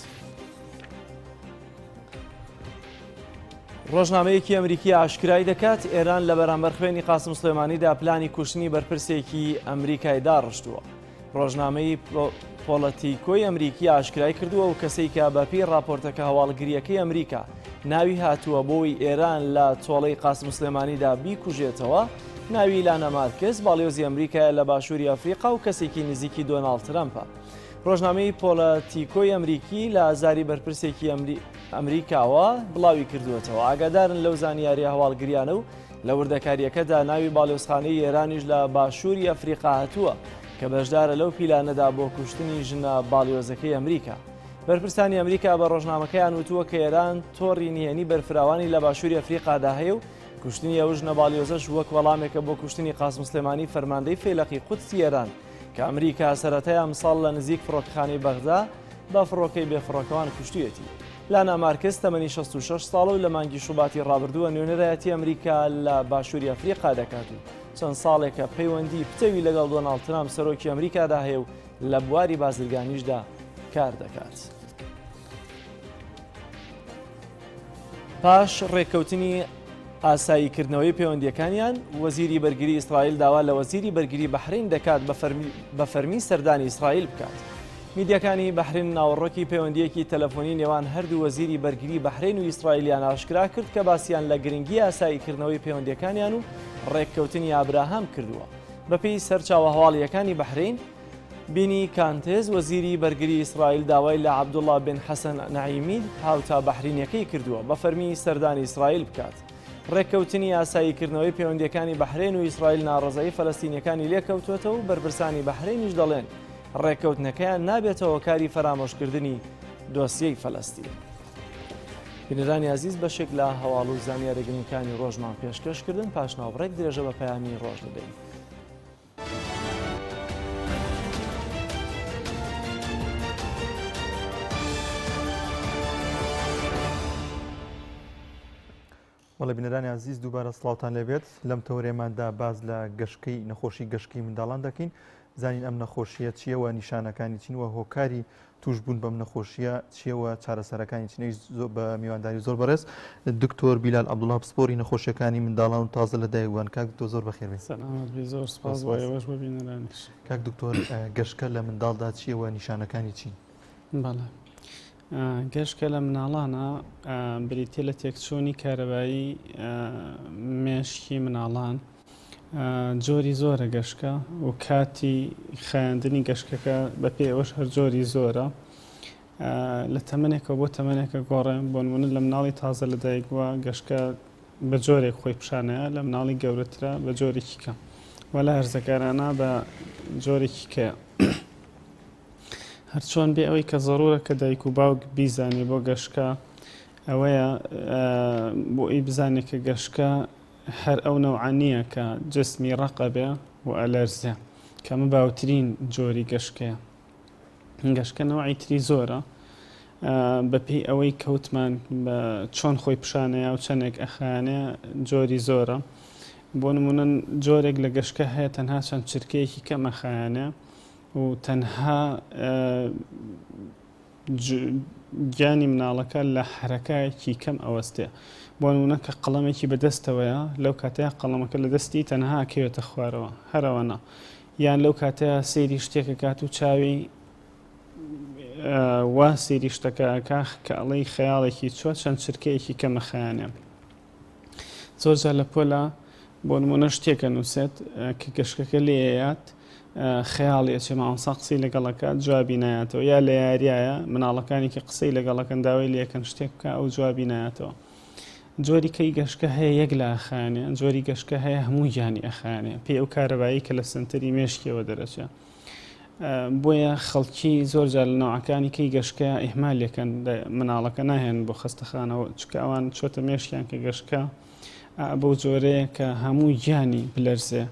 S2: ڕۆژنامەیەکی ئەمریکی ئاشکرای دەکات، ئێران لە بەرامبەر خوێنی قاسم سلێمانیدا پلانی کوشتنی بەرپرسێکی ئەمریکای داڕشتووە. ڕۆژنامەی پۆڵەتیکۆی ئەمریکی ئاشکرای کردووە و کەسەی کە بەپێی ڕاپۆرتەکە هەواڵگرییەکەی ئەمریکا. ناوی هاتووە بۆی ئێران لە تۆڵەی قاسم سلێمانیدا بیکوژێتەوە، ناوی لانا مارکس، باڵیۆزی ئەمریکایە لە باشووری ئەفریقا و کەسێکی نزیکی دۆناڵد ترەمپە. ڕۆژنامەی پۆلەتیکۆی ئەمریکی لە زاری بەرپرسێکی ئەمریکاوە بڵاوی کردووەتەوە، ئاگادارن لەو زانیارییە هەواڵگریانە و لە وردەکارییەکەدا ناوی باڵیۆزخانەی ئێرانیش لە باشووری ئەفریقا هاتووە کە بەشدارە لەو پیلانەدا بۆ کوشتنی ژنە باڵیۆزەکەی ئەمریکا. بەرپرسانی ئەمریکا بە ڕۆژنامەکەیان وتووە کە ئێران تۆڕی نهێنی بەرفراوانی لە باشووری ئەفریقادا هەیە و کوشتنی ئەو ژنە باڵیۆزەش وەک وەڵامێکە بۆ کوشتنی قاسم سلێمانی فەرماندەی فەیلەقی قودسی ئێران کە ئەمریکا سەرەتای ئەمساڵ لە نزیک فڕۆکەخانەی بەغدا بە فڕۆکەی بێفڕۆکەوان کوشتویەتی. لانا مارکس تەمەنی 66 ساڵە و لە مانگی شوباتی ڕابردووە نوێنەرایەتی ئەمریکا لە باشووری ئەفریقا دەکات و چەند ساڵێکە پەیوەندی پتەوی لەگەڵ دۆناڵد ترامپ سەرۆکی ئەمریکادا هەیە و لە بواری بازرگانیشدا کار دەکات. پاش ڕێککەوتنی ئاساییکردنەوەی پەیوەندییەکانیان، وەزیری بەرگری ئیسرائیل داوا لە وەزیری بەرگری بەحرەین دەکات بە فەرمی سەردانی ئیسرائیل بکات. میدیاکانی بەحرین ناوەڕۆکی پەیوەندییەکی تەلەفۆنی نێوان هەردوو وەزیری بەرگری بەحرەین و ئیسرائیلیان ئاشکرا کرد کە باسیان لە گرنگی ئاساییکردنەوەی پەیوەندییەکانیان و ڕێککەوتنی ئابراهام کردووە. بەپێی سەرچاوە هەواڵییەکانی بەحرەین، بینی کانتێز وەزیری بەرگری ئیسرائیل داوای لە عەبدوڵا بن حەسەن نەعیمی هاوتا بەحرینیەکەی کردووە بە فەرمی سەردانی ئیسرائیل بکات. ڕێککەوتنی ئاساییکردنەوەی پەیوەندییەکانی بەحرەین و ئیسرائیل ناڕەزایی فەلەستینیەکانی لێکەوتووەتەوە و بەرپرسانی بەحرەینیش دەڵێن ڕێککەوتنەکەیان نابێتە هۆکاری فەرامۆشکردنی دۆسیەی فەلەستین. بینەرانی ئازیز بەشێک لە هەواڵ و زانیارە گرنگەکانی ڕۆژمان پێشکەش کردن پاش ناوبڕێک درێژە بە پەیامی ڕۆژ دەدەین.
S1: بەڵێ بینەرانی ئازیز دووبارە سڵاوتان لێبێت لەم تەورێماندا باز لە گەشکەی نەخۆشی گەشکەی منداڵان دەکەین زانین ئەم نەخۆشیە چییە و نیشانەکانی چین و هۆکاری تووشبوون بەم نەخۆشیە چیە و چارەسەرەکانی چین ئەویش بە میوانداری زۆر بەڕێز دکتۆر بیلال عەبدوڵا پسپۆری نەخۆشیەکانی منداڵان و تازە لە دایکبووان کاک دکتۆر زۆر بەخێر بێن.
S12: سەلامەت بی زۆر سپاس بۆ ئێوەش بۆ بینەرانیش.
S1: کاک دکتۆر گەشکە لە منداڵدا چیە و نیشانەکانی چین؟
S12: بەڵێ گەشکە لە مناڵانە بریتیە لە تێکچوونی کارەبایی مێشکی مناڵان جۆری زۆرە گەشکە و کاتی خایاندنی گەشکەکە بەپێی ئەوەش هەر جۆری زۆرە لە تەمەنێکەوە بۆ تەمەنێکە گۆڕێ بۆ نمونە لە مناڵی تازە لەدایک بووە گەشکە بە جۆرێک خۆی پیشانەیە لە مناڵی گەورەترە بە جۆرێکی کە وە لە هەرزەکارانە بە جۆرێکی کەیە هەرچۆن بێ ئەوەی کە زەرورە کە دایک و باوک بیزانێ بۆ گەشکە ئەوەیە بۆ ئەی بزانێ کە گەشکە هەر ئەو نەوعە نییە کە جسمی ڕەق ئەبێ و ئەلەرزێ کە ئەمە باوترین جۆری گەشکەیە. گەشکە نەوعی تری زۆرە بەپێی ئەوەی کەوتمان بە چۆن خۆی پیشانەیە و چەندێک ئەخایەنێ جۆری زۆرە. بۆ نمونە جۆرێک لە گەشکە هەیە تەنها چەند چرکەیەکی کەم ئەخایەنێ و تەنها گیانی مناڵەکە لە حەرەکایەکی کەم ئەوەستێ. بۆ نموونە کە قەڵەمێکی بە دەستەوەیە، لەو کاتەیا قەڵەمەکە لە دەستی تەنها ئەکەوێتە خوارەوە، هەر ئەوەنە. یان لەو کاتەیا سەیری شتێک ئەکات و چاوی وا سەیری شتەکە ئەکا کە ئەڵێی خەیاڵێکی چووە، چەند چرکەیەکی کەم ئەخایەنێ. زۆر جار لە پۆلا بۆ نمونە شتێک ئەنووسێت کە گەشکەکە لێ ئەیات خەیاڵی ئەچێ مامۆستا قسەی لەگەڵ ئەکات جوابی نایاتەوە یا لە یاریایە مناڵەکانی کە قسەی لەگەڵەکەن داوای لێکەن شتێک بکە ئەو جوابی نایاتەوە جۆری کەی گەشکە هەیە یەک لە ئەخایەنێ جۆری گەشکە هەیە هەموو گیانی ئەخایەنێ پێی ئەو کارەبایی کە لە سنتەری مێشکیەوە دەرەچێ بۆیە خەڵکی زۆر جار لە نەوعەکانی کەی گەشکە ئیهمالێکەن مناڵەکە ناهێن بۆ خەستەخانەوە چکە ئەوان چۆتە مێشکیان کە گەشکە بەو جۆرەیە کە هەموو گیانی بلەرزێ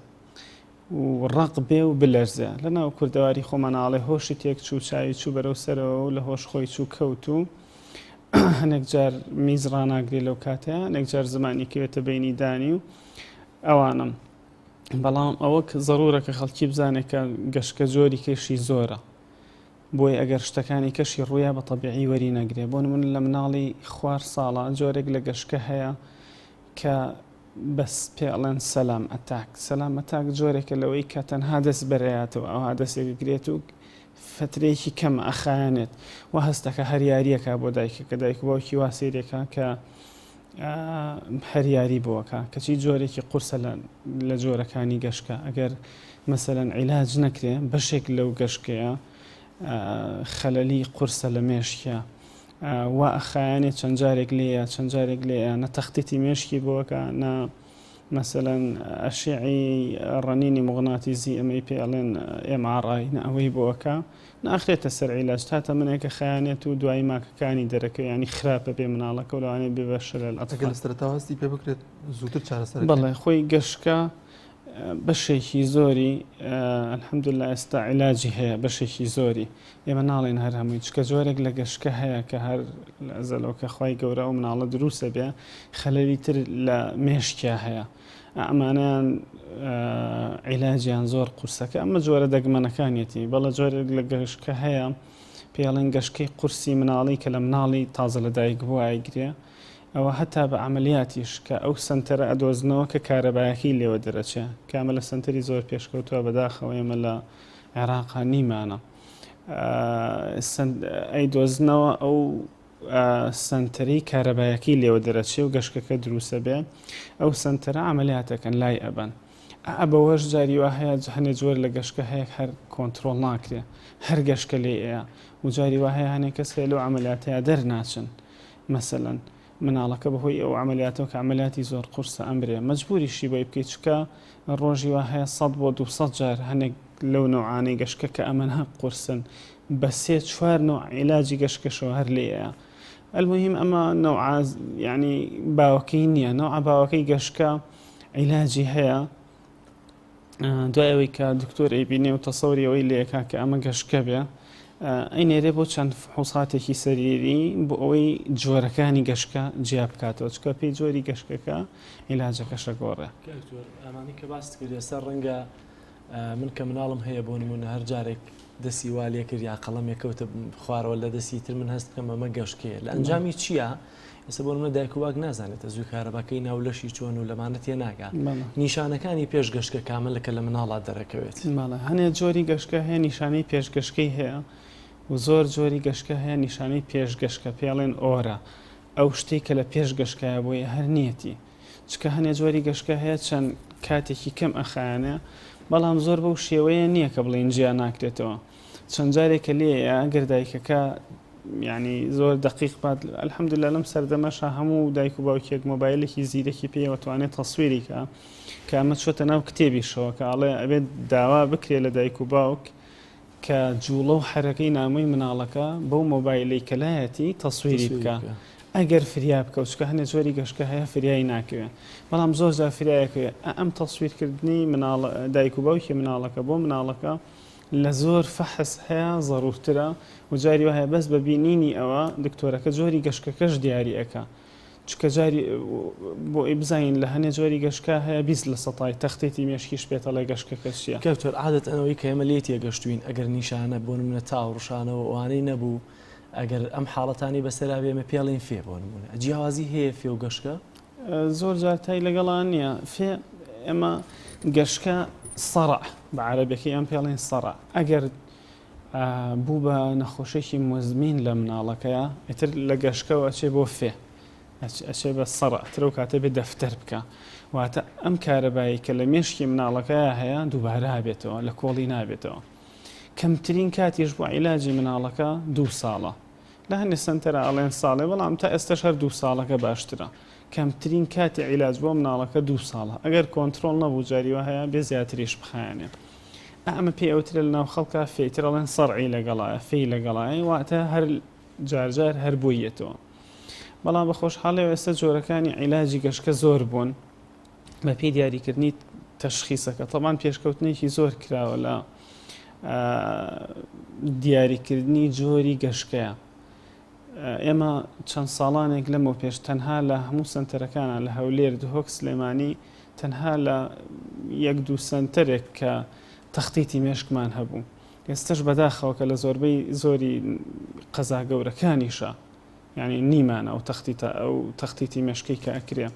S12: و ڕق بێ و بلەرزێ لە ناو کوردەواری خۆماناڵێ هۆشی تێک چوو چاوی چوو بەرەو سەرەوە و لە هۆش خۆی چوو کەوت و هەنێک جار میز ڕناگرێ لەو کاتەیە هەنێک جار زمانی کەوێتە بینی دانی و ئەوانم بەڵام ئەوە کە زەرورە کە خەڵکی بزانێت کە گەشکە جۆری کەشی زۆرە بۆیە ئەگەر شتەکانی کەشی ڕوویا بە تەبیعی وەری نەگرێ بۆ نمونە لە مناڵی خوار ساڵە جۆرێک لە گەشکە هەیە کە بەس پێ ئەڵێن سەلام ئەتاک سەلام ئەتاک جۆرێکە لەوەی کە تەنها دەست بەرەیاتەوە ئەوها دەستێک گرێت و. فەترەیەکی کەمە ئەخایەنێت وا هەستەکا هەر یاریەکا بۆ دایکەکە دایک و باوکی وا سەیرێکا کە هەر یاری بۆکە کەچی جۆرێکی قورسە لە جۆرەکانی گەشکە ئەگەر مەسەلەن عیلاج نەکرێ بەشێک لەو گەشکەیە خەلەلی قورسە لە مێشکە وا ئەخایەنێ چەند جارێک لێیە چەند جارێک لێیە نە تەختیتی مێشکی بۆکە نە مەسەلەن ئەشیعی ڕەنینی موغناتیزی ئەمەی پێ ئەڵێن MRI نە ئەوەی بۆ ئەکا نە ئەخرێتە سەر عیلاج تا تەمەنێکە خایەنێت و دوایی ماکەکانی دەرەکەوێ یانی خراپە بێ مناڵەکە و لەوانەیە بێ بە شەلەل
S1: ئەگەر
S12: ئەتفال.
S1: لە سەرەتاوە هەستی پێ بکرێت زووتر چارەسەر ئەکرێت.
S12: بەڵێ خۆی گەشکە بەشێکی زۆری الحمدللە ئێستا عیلاجی هەیە بەشێکی زۆری ئێمە ناڵێن هەر هەمووی چکە جۆرێک لە گەشکە هەیە کە هەر لە ئەزەلەوە کە خوای گەورە ئەو مناڵە دروسە بێ خەلەلی تر لە مێشکیا هەیە ئەمانیان عیلاجیان زۆر قورسەکە ئەمە جۆرە دەگمەنەکانیەتی بەڵە جۆرێک لە گەشکە هەیە پێڵێن گەشکەی قورسی مناڵی کە لە مناڵی تازە لەدایک بووە ئایگرێ ئەوە هەتا بە عەمەلیاتیش کە ئەو سەنتەرە ئەدۆزنەوە کە کارەبایەکەی لێوە دەرەچێ کە ئەمە لە سەنتەری زۆر پێشکەوتووە بەداخەوە ئێمە لە عێراقا نیمانە ئەیدۆزنەوە ئەو سەنتەری کارەبایەکەی لێوە دەرەچێ و گەشکەکە دروسە بێ ئەو سەنتەرە عەمەلیاتەکەن لای ئەبەن ئا بەوەش جاری وا هەیە هەنێ جۆر لە گەشکە هەیە هەر کۆنترۆڵ ناکرێ هەر گەشکە لێ ئەیە و جاری وا هەیە هەنێ کەس هەیە لەو عەمەلیاتەیا دەرناچن مەسەلەن مناڵەکە بەهۆی ئەو عەمەلیاتەوە کە عەمەلیاتی زۆر قورسە ئەمرێ مەجبوریشی بۆی بکەی چونکە ڕۆژی وا هەیە سەد بۆ 200 جار هەنێک لەو نەوعانەی گەشکە کە ئەمەنە قورسن بە سێ چوار نەوع عیلاجی گەشکەشەوە هەر لێیە المهم ئەمە نەوعە یعنی باوەکەی نییە نەوعە باوەکەی گەشکە عیلاجی هەیە دوای ئەوەی کە دکتۆر ئەیبینێ و تەسەوری ئەوەی لێکا کە ئەمە گەشکە بێ ئەینێرێ بۆ چەند فحوساتێکی سەریری بۆ ئەوەی جۆرەکانی گەشکە جیا بکاتەوە چکە پێی جۆری گەشکەکە عیلاجەکەشە گۆڕێ.
S2: دکتۆر ئەمانەی کە باست کرد ئێستا ڕەنگە من کە مناڵم هەیە بۆ نمونە هەر جارێک دەسی وا لێ کرد یا قەڵەمێک کەوتە خوارەوە لە دەستی تر من هەست بکەم ئەمە گەشکەیە لە ئەنجامی چییە؟ ئێستا بۆ نمونە دایک و باک نازانێت تەزووی کارەباکەی ناو لەشی چۆن و لەمانە تێناگا نیشانەکانی پێش گەشکە کامە لە کە لە مناڵا دەرەکەوێت؟
S12: بەڵێ هەنێ جۆری گەشکە هەیە نیشانەی پێش گەشکەی هەیە و زۆر جۆری گەشکە هەیە نیشانەی پێش گەشکە پێڵێن ئۆرە ئەو شتەی کە لە پێش گەشکایە بۆیە هەر نیەتی چکە هەنێ جۆری گەشکە هەیە چەند کاتێکی کەم ئەخایەنێ بەڵام زۆر بەو شێوەیە نییە کە بڵێین جیا ناکرێتەوە چەند جارێک کە لێیە ئەگەر دایکەکە یعنی زۆر دقیق بات الحمدلله لەم سەردەمەشا هەموو دایک و باوکێک مۆبایلێکی زیرەکی پێوە توانێت تەسویری کە کە ئەمە چۆتە ناو کتێبیشەوە کە ئەڵێ ئەبێت داوا بکرێ لە دایک و باوک کە جوڵە و حەرەکەی نامۆی مناڵەکە بەو مۆبایلەی کە لایەتی تەسویری بکا ئەگەر فریا بکەوت چونکە هەنێ جۆری گەشکە هەیە فریای ناکەوێ بەڵام زۆر جار فریایەکەوێ ئەم تەسویر کردنی مناڵ دایک و باوکی مناڵەکە بۆ مناڵەکە لە زۆر فەحس هەیە زەرورترە و جاری وایە بەس بە بینینی ئەوە دکتۆرەکە جۆری گەشکەکەش دیاری ئەکا چونکە جاری بۆ ئەوی بزانین لە هەنێ جۆری گەشکە هەیە 20 لە سەتای تەختێتی مێشکیش پێتەڵێ گەشکەکە چییە.
S2: دکتۆر عادەتەن ئەوەی کە ئێمە لێی تێگەشتووین ئەگەر نیشانە بۆ نمونە تا و ڕشانەوە ئەوانەی نەبوو ئەگەر ئەم حاڵەتانەی بەسەرا بێ ئێمە پێڵین فێ بۆ نمونە جیاوازی هەیە فێ و گەشکە؟
S12: زۆر جار تای لەگەڵا نییە فێ ئێمە گەشکە صرع بە عەرەبیەکەی ئەم پێڵین صرع ئەگەر بوو بە نەخۆشێکی موزمین لە مناڵەکەیا ئیتر لە گەشکەوە ئەچێ بۆ فێ ئەچێ بە سەڕ تر ئەو کاتە بێ دەفتەر بکە واتە ئەم کارەبایی کە لە مێشکی مناڵەکەیا هەیە دووبارە هەبێتەوە لە کۆڵی نابێتەوە کەمترین کاتیش بۆ عیلاجی مناڵەکە دوو ساڵە لە هەندێ سەنتەرا ئەڵێن ساڵێ بەڵام تا ئێستەش هەر دوو ساڵەکە باشترە کەمترین کاتی عیلاج بۆ مناڵەکە دوو ساڵە ئەگەر کۆنترۆڵ نەبوو جاری وا هەیە بێ زیاتریش بخایەنێ ئەمە پێی ئەوترێ لەناو خەڵکا فێی تر ئەڵێن سەڕعی لەگەڵایە فێی لەگەڵایە واتە هەر جارجار هەر بۆی یەتەوە بەڵام بە خۆشحاڵیەوە ئێستا جۆرەکانی عیلاجی گەشکە زۆر بوون بە پێی دیاریکردنی تەشخیسەکە تەبان پێشکەوتنێکی زۆر کراوە لە دیاریکردنی جۆری گەشکەیە ئێمە چەند ساڵانێک لەمەو پێش تەنها لە هەموو سەنتەرەکانە لە هەولێر دهۆک سلێمانی تەنها لە یەک دوو سەنتەرێک کە تەختیتی مێشکمان هەبوو ئێستش بەداخەوە کە لە زۆربەی زۆری قەزا گەورەکانیشە یعنی نیمانە ئەو تەختیتە ئەو تەختیتی مێشکەی کە ئەکرێ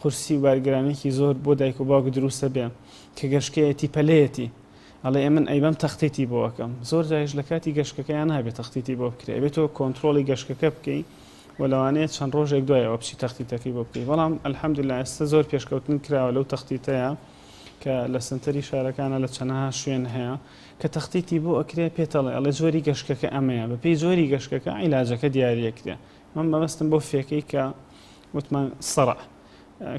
S12: قورسی و بارگرانێکی زۆر بۆ دایک و باوک دروستە بێ کە گەشکەیەتی پەلەیەتی. ئەڵێ ئێ من ئەیبەم تەختیتی بۆ ئەکەم زۆر جاریش لە کاتی گەشکەکەیا نابێ تەختیتی بۆ بکرێ ئەبێ تۆ کۆنترۆڵی گەشکەکە بکەی و لەوانەیە چەند ڕۆژێک دوای ئەوە بچی تەختیتەکەی بۆ بکەی بەڵام الحمدللە ئێستا زۆر پێشکەوتن کراوە لەو تەختیتەیە کە لە سەنتەری شارەکانە لە چەنەها شوێن هەیە کە تەختیتی بۆ ئەکرێ پێتەڵێ ئەڵێ جۆری گەشکەکە ئەمەیە بەپێی جۆری گەشکەکە عیلاجەکە دیاریەکرێ من مەبەستم بۆ فێکەی کە وتمان سەڕع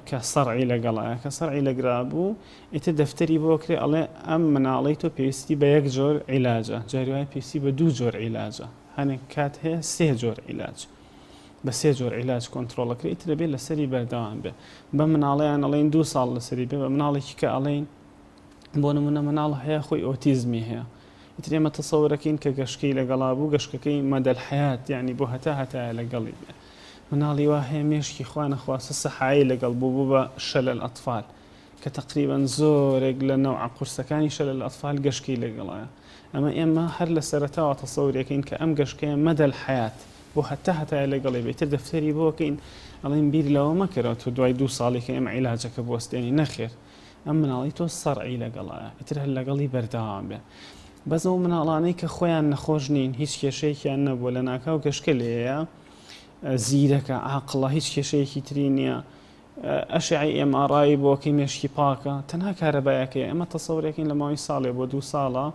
S12: کە سەرعی لەگەڵایە کە سەرعی لەگرا بوو ئیتر دەفتەری بۆ کرێ ئەڵێ ئەم مناڵەی تۆ پێویستی بە یەک جۆر عیلاجە جاری وایە پێویستی بە دوو جۆر عیلاجە هەنێک کات هەیە سێ جۆر عیلاج بە سێ جۆر عیلاج کۆنترۆڵەکرێ ئیتر دەبێت لەسەری بەردەوام بێ بە مناڵیان ئەڵێن دوو ساڵ لەسەری بێ بە مناڵێکی کە ئەڵێن بۆ نمونە مناڵ هەیە خۆی ئۆتیزمی هەیە ئیتر ئێمە تەسەورەکەین کە گەشکەی لەگەڵا بوو گەشکەکەی مەدەل حەیات یعنی بۆ هەتا هەتایە لەگەڵی بێ مناڵی وا هەیە مێشکی خوا نەخواستە سەحایی لەگەڵ بوو بوو بە شەلەل ئەتفال کە تەقریبەن زۆرێک لە نەوعە قورسەکانی شەلەل ئەتفال گەشکەی لەگەڵایە ئەمە ئێمە هەر لە سەرەتاوە تەسەورەکەین کە ئەم گەشکەیە مەدەل حەیات بۆ هەتا هەتایە لەگەڵی بێ ئیتر دەفتەری بۆکەین ئەڵێن بیر لەوە مەکەرەوە تۆ دوای دوو ساڵی کە ئێمە عیلاجەکە بوەستێنی نەخێر ئەم مناڵی تۆ سەرعی لەگەڵایە ئیتر هەر لەگەڵی بەردەوام بێ بەس ئەو مناڵانەی کە خۆیان نەخۆش نین هیچ کێشەیەکیان نەبووە لە ناکاو گەشکە لێیە زیرەکە عاقڵە هیچ کێشەیەکی تری نییە ئەشعی MRI بۆکەی مێشکی پاکە تەنها کارەبایەکەی ئەمە تەسەورێکین لە ماوەی ساڵێ بۆ دوو ساڵە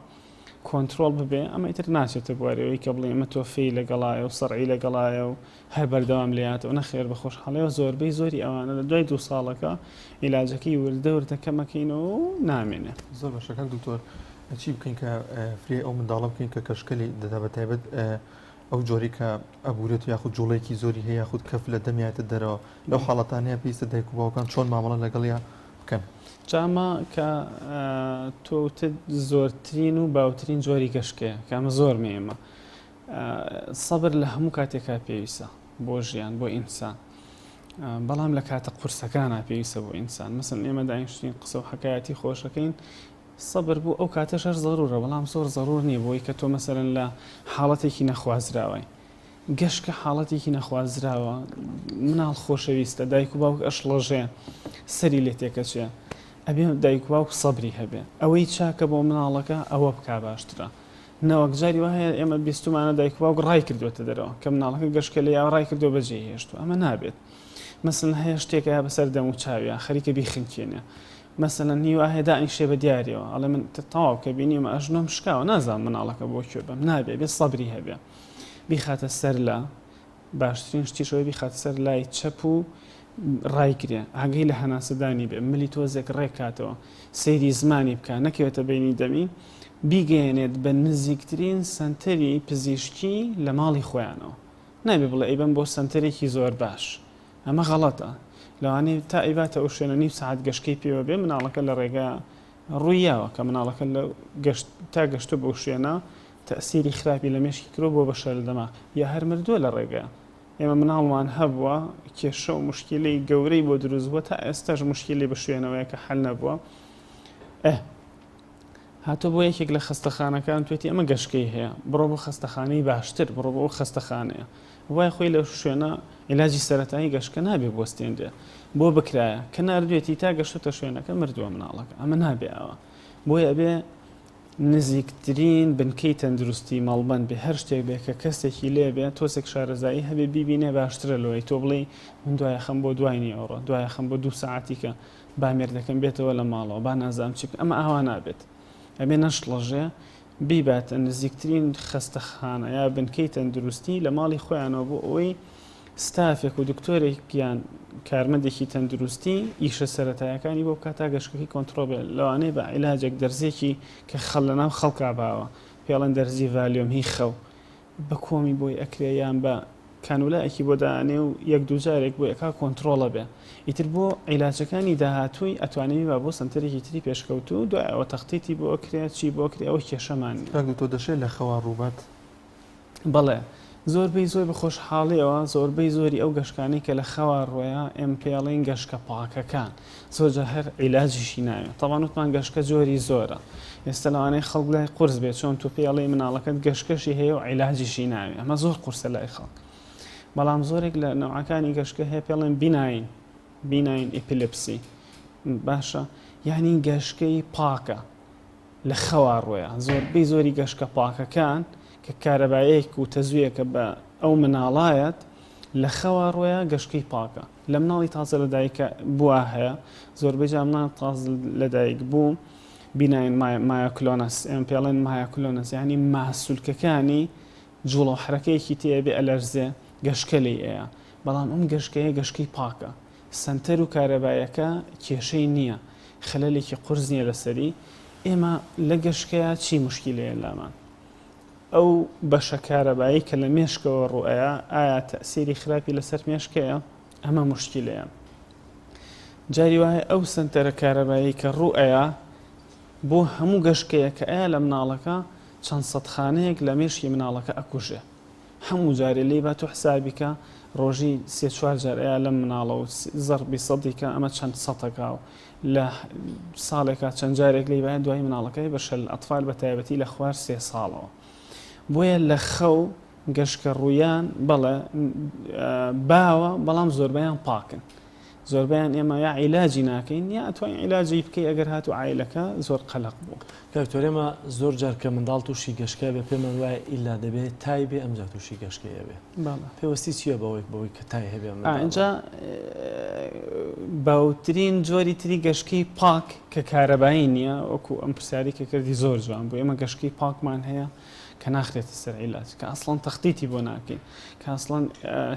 S12: کۆنترۆڵ ببێ ئەمە ئیتر ناچێتە بوارەوەی کە بڵێ ئەمە تۆ فێی لەگەڵایە و سەرعی لەگەڵایە و هەر بەردەوام لێیاتەوە نەخێر بە خۆشحاڵیەوە زۆربەی زۆری ئەوانە لە دوای دوو ساڵەکە عیلاجەکەی وردە وردە کەمەکەینەوە و نامێنێ.
S1: زۆر باشە کاک دکتۆر چی بکەین کە فریای ئەو منداڵە بکەین کە کەشکەلی دەدا بە تایبەت ئەو جۆری کە ئەبورێت یاخود جوڵەیەکی زۆری هەیە یاخود کەف لە دەمیاتە دەرەوە لەو حاڵەتانەیە پێویستە دایک و باوکان چۆن مامەڵە لەگەڵیا بکەن؟
S12: جا ئەمە کە تۆ وتت زۆرترین و باوترین جۆری گەشکەیە کە ئەمە زۆر مهمە سەبر لە هەموو کاتێکا پێویستە بۆ ژیان بۆ ئینسان بەڵام لە کاتە قورسەکانە پێویستە بۆ ئینسان مەسن ئێمە دانیشتین قسە و حکایەتی خۆشەکەین سەبر بۆ ئەو کاتەش هەر زەرورە بەڵام زۆر زەرور نییە بۆی کە تۆ مەسەرەن لە حاڵەتێکی نەخوازراوای گەشکە حاڵەتێکی نەخوازراوە مناڵ خۆشەویستە دایک و باوک ئەشڵەژێ سەری لێ تێکەچێ ئەبێ دایک و باوک سەبری هەبێ ئەوەی چاکە بۆ مناڵەکە ئەوە بکا باشترە نەوەک جاری وا هەیە ئێمە بیستومانە دایک و باوک ڕای کردوێتە دەرەوە کە مناڵەکە گەشکە لێ یا ڕای کردو بەجێ هێشتووە ئەمە نابێت مەسەلەن هەیە شتێک هەیە بەسەر دەم و چاویا خەریکە بیخنکێنێ مەسەلەن هی وا هەیە دانیشێ بە دیاریەوە ئەڵێ من تەواو کە بینیمە ئەژنۆم شکاوە نازانم مناڵەکە بۆ کوێ بەم نابێ بێ سەبری هەبێ بیخاتە سەر لە باشترین شتیش ئەوەیە بیخاتە سەر لای چەپ و ڕایگرێ ئاگەی لە هەناسەدانی بێ ملی تۆزێک ڕێک کاتەوە سەیری زمانی بکا نەکەوێتە بینی دەمی بیگەیەنێت بە نزیکترین سەنتەری پزیشکی لە ماڵی خۆیانەوە نابێ بڵێ ئەیبەم بۆ سەنتەرێکی زۆر باش ئەمە غەڵەتە لەوانەیە تا ئەیباتە ئەو شوێنە نیو سەعات گەشکەی پێوە بێ مناڵەکە لە ڕێگا ڕووی یاوە کە مناڵەکە لە گەشت تا گەشتوە بەو شوێنە تەئسیری خراپی لە مێشکی کردوە بووە بە شەلەل دەماغ یا هەر مردووە لە ڕێگا ئێمە مناڵمان هەبووە کێشە و موشکیلەی گەورەی بۆ دروست بووە تا ئێستاش موشکیلەی بە شوێنەوەیە کە حەل نەبووە ئه هاتۆ بۆ یەکێک لە خەستەخانەکان توێتی ئەمە گەشکەی هەیە بڕۆ بۆ خەستەخانەی باشتر بڕۆ بۆ ئەو خەستەخانەیە وای خۆی لەو شوێنە عیلاجی سەرەتایی گەشکە نابێ بوەستێنرێ بۆ بکرایە کە ناردوێتی تا گەشتۆتە شوێنەکە مردووە مناڵەکە ئەمە نابێ ئاوا بۆیە ئەبێ نزیکترین بنکەی تەندروستی مەڵبەند بێ هەر شتێک بێ کە کەسێکی لێ بێ تۆزێک شارەزایی هەبێ بیبینێ باشترە لەوەی تۆ بڵێی من دوایەخەم بۆ دوای نیوەڕۆ دوایەخەم بۆ دوو سەعاتی کە با مێردەکەم بێتەوە لە ماڵەوە با نازانم چی بکەم ئەمە ئاوا نابێت ئەبێ نەشڵەژێ بیباتە نزیکترین خەستەخانە یا بنکەی تەندروستی لە ماڵی خۆیانەوە بۆ ئەوەی ستافێک و دکتۆرێک یان کارمەندێکی تەندروستی ئیشە سەرەتایەکانی بۆ بکات تا گەشکەکەی کۆنتڕۆڵ بێت لەوانەیە بە عیلاجێک دەرزیەکی کە خەڵ لەناو خەڵکا باوە پێڵێن دەرزی ڤالیۆم هی خەو بە کۆمی بۆی ئەکرێ یان بە کانولایەکی بۆ دانێ و یەک دوو جارێک بۆی ئەکا کۆنتڕۆڵە بێ ئیتر بۆ عیلاجەکانی داهاتووی ئەتوانێ بیبا بۆ سەنتەرێکی تری پێشکەوتوو دوای ئەوە تەختیتی بۆ ئەکرێ چی بۆ ئەکرێ ئەوە کێشەمان نیە.
S1: کاک دکتۆر دەشێ لە خەوا ڕووبات؟
S12: بەڵێ زۆربەی زۆر بە خۆشحاڵیەوە زۆربەی زۆری ئەو گەشکانەی کە لە خەوا ڕۆیە ئێمە پێی ئەڵێین گەشکە پاکەکان زۆر جار هەر عیلاجیشی ناوێت تەبان وتمان گەشکە جۆری زۆرە ئێستا لەوانەیە خەڵک لای قورس بێت چۆن تۆ پێی ئەڵێی مناڵەکەت گەشکەشی هەیە و عیلاجیشی ناوێت ئەمە زۆر قورسە لای خەڵک بەڵام زۆرێک لە نەوعەکانی گەشکە هەیە پێڵێن benign benign epilepsy باشە یعنی گەشکەی پاکە. لە خەوا ڕۆیە زۆربەی زۆری گەشکە پاکەکان کە کارەبایەک و تەزویەکە بە ئەو مناڵایەت لە خەوا ڕۆیە گەشکەی پاکە لە مناڵی تازە لەدایکە بووە هەیە زۆربەی جار مناڵ تازە لەدایک بوو benign myoclonus ئێمە پێڵێن myoclonus یعنی ماسولکەکانی جوڵە و حرەکەیەکی تێ بێ ئەلەرزێ گەشکە لێی ئەیا بەڵام ئەم گەشکەیە گەشکەی پاکە سەنتەر و کارەبایەکە کێشەی نییە خەلەلێکی قورس نییە لەسەری ئێمە لە گەشکەیە چی مشکیلەیە لامان ئەو بەشە کارەبایی کە لە مێشکەوە ڕوئەیا ئایا تەئسیری خراپی لەسەر مێشکەیە؟ ئەمە موشکیلەیە. جاری وایە ئەو سەنتەرە کارەبایی کە ڕوئەیا بۆ هەموو گەشکەیە کە ئەیا لە مناڵەکە چەند سەد خانەیەک لە مێشکی مناڵەکە ئەکوژێ. هەموو جارێ لێی با تۆ حسابی کە ڕۆژی سێ چوار جار ئەیا لەم مناڵە و زەڕبی سەدی کە ئەمە چەند سەتەکا و لە ساڵێکا چەند جارێک لێی بایە دوای مناڵەکەی بە شەل ئەطفال بە تایبەتی لە خوار سێ ساڵەوە بۆیە لە خەو گەشکە ڕوویان بەڵێ باوە بەڵام زۆربەیان پاکن زۆربەیان ئێمە یا عیلاجی ناکەین یا ئەتوانین عیلاجی بکەی ئەگەر هاتوو عایلەکە زۆر قەلەق بوو.
S2: کاک دکتۆر ئێمە زۆر جار کە منداڵ تووشی گەشکە بێ پێمان وایە ئیلا دەبێ تای بێ ئەمجا تووشی گەشکەی ئەبێ پێوەستی چییە بەوەی بەوەی کە تای هەبێ ئەم منداڵە؟
S12: ئینجا باوترین جۆری تری گەشکەی پاک کە کارەبایی نییە وەکو ئەم پرسیاری کە کردی زۆر جوان بوو ئێمە گەشکەی پاکمان هەیە کە ناخرێتە سەر عیلاج کە ئەسڵەن تەختیتی بۆ ناکەین کە ئەسڵەن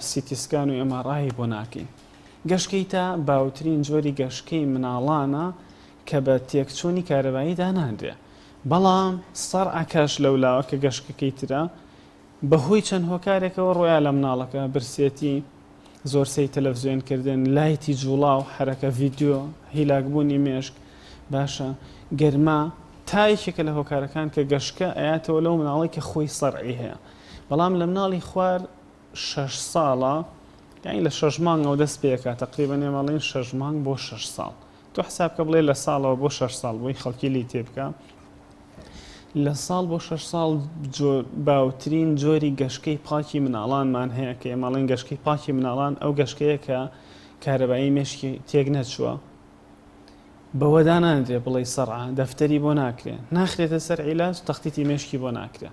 S12: CT scan و MRI بۆ ناکەین گەشکەی تا باوترین جۆری گەشکەی مناڵانە کە بە تێکچوونی کارەبایی دانانرێ بەڵام سەرعەکەش لەولاوە کە گەشکەکەی ترە بەهۆی چەند هۆکارێکەوە ڕۆیا لە مناڵەکە برسێتی زۆر سەیر تەلەفزیۆن کردن، لایتی جوڵاو، حەرەکە ڤیدیۆ، هیلاکبوونی مێشک، باشە گەرما تا یەکێکە لە هۆکارەکان کە گەشکە ئەیاتەوە لەو مناڵەی کە خۆی سەرعی هەیە بەڵام لە مناڵی خوار شەش ساڵە یانی لە شەش مانگەوە دەست پێکا تەقریبەن ئێمە ئەڵێین شەش مانگ بۆ شەش ساڵ تۆ حساب کە بڵێ لە ساڵەوە بۆ شەش ساڵ بۆی خەڵکی لی تێ بکە لە ساڵ بۆ شەش ساڵ باوترین جۆری گەشکەی پاکی مناڵانمان هەیە کە ئێمەڵێن گەشکەی پاکی مناڵان ئەو گەشکەیە کە کارەبایی مێشکی تێک نەچووە بەوە دانانرێ بڵێ سەرعە دەفتەری بۆ ناکرێ ناخرێتە سەر عیلاج تەختیتی مێشکی بۆ ناکرێ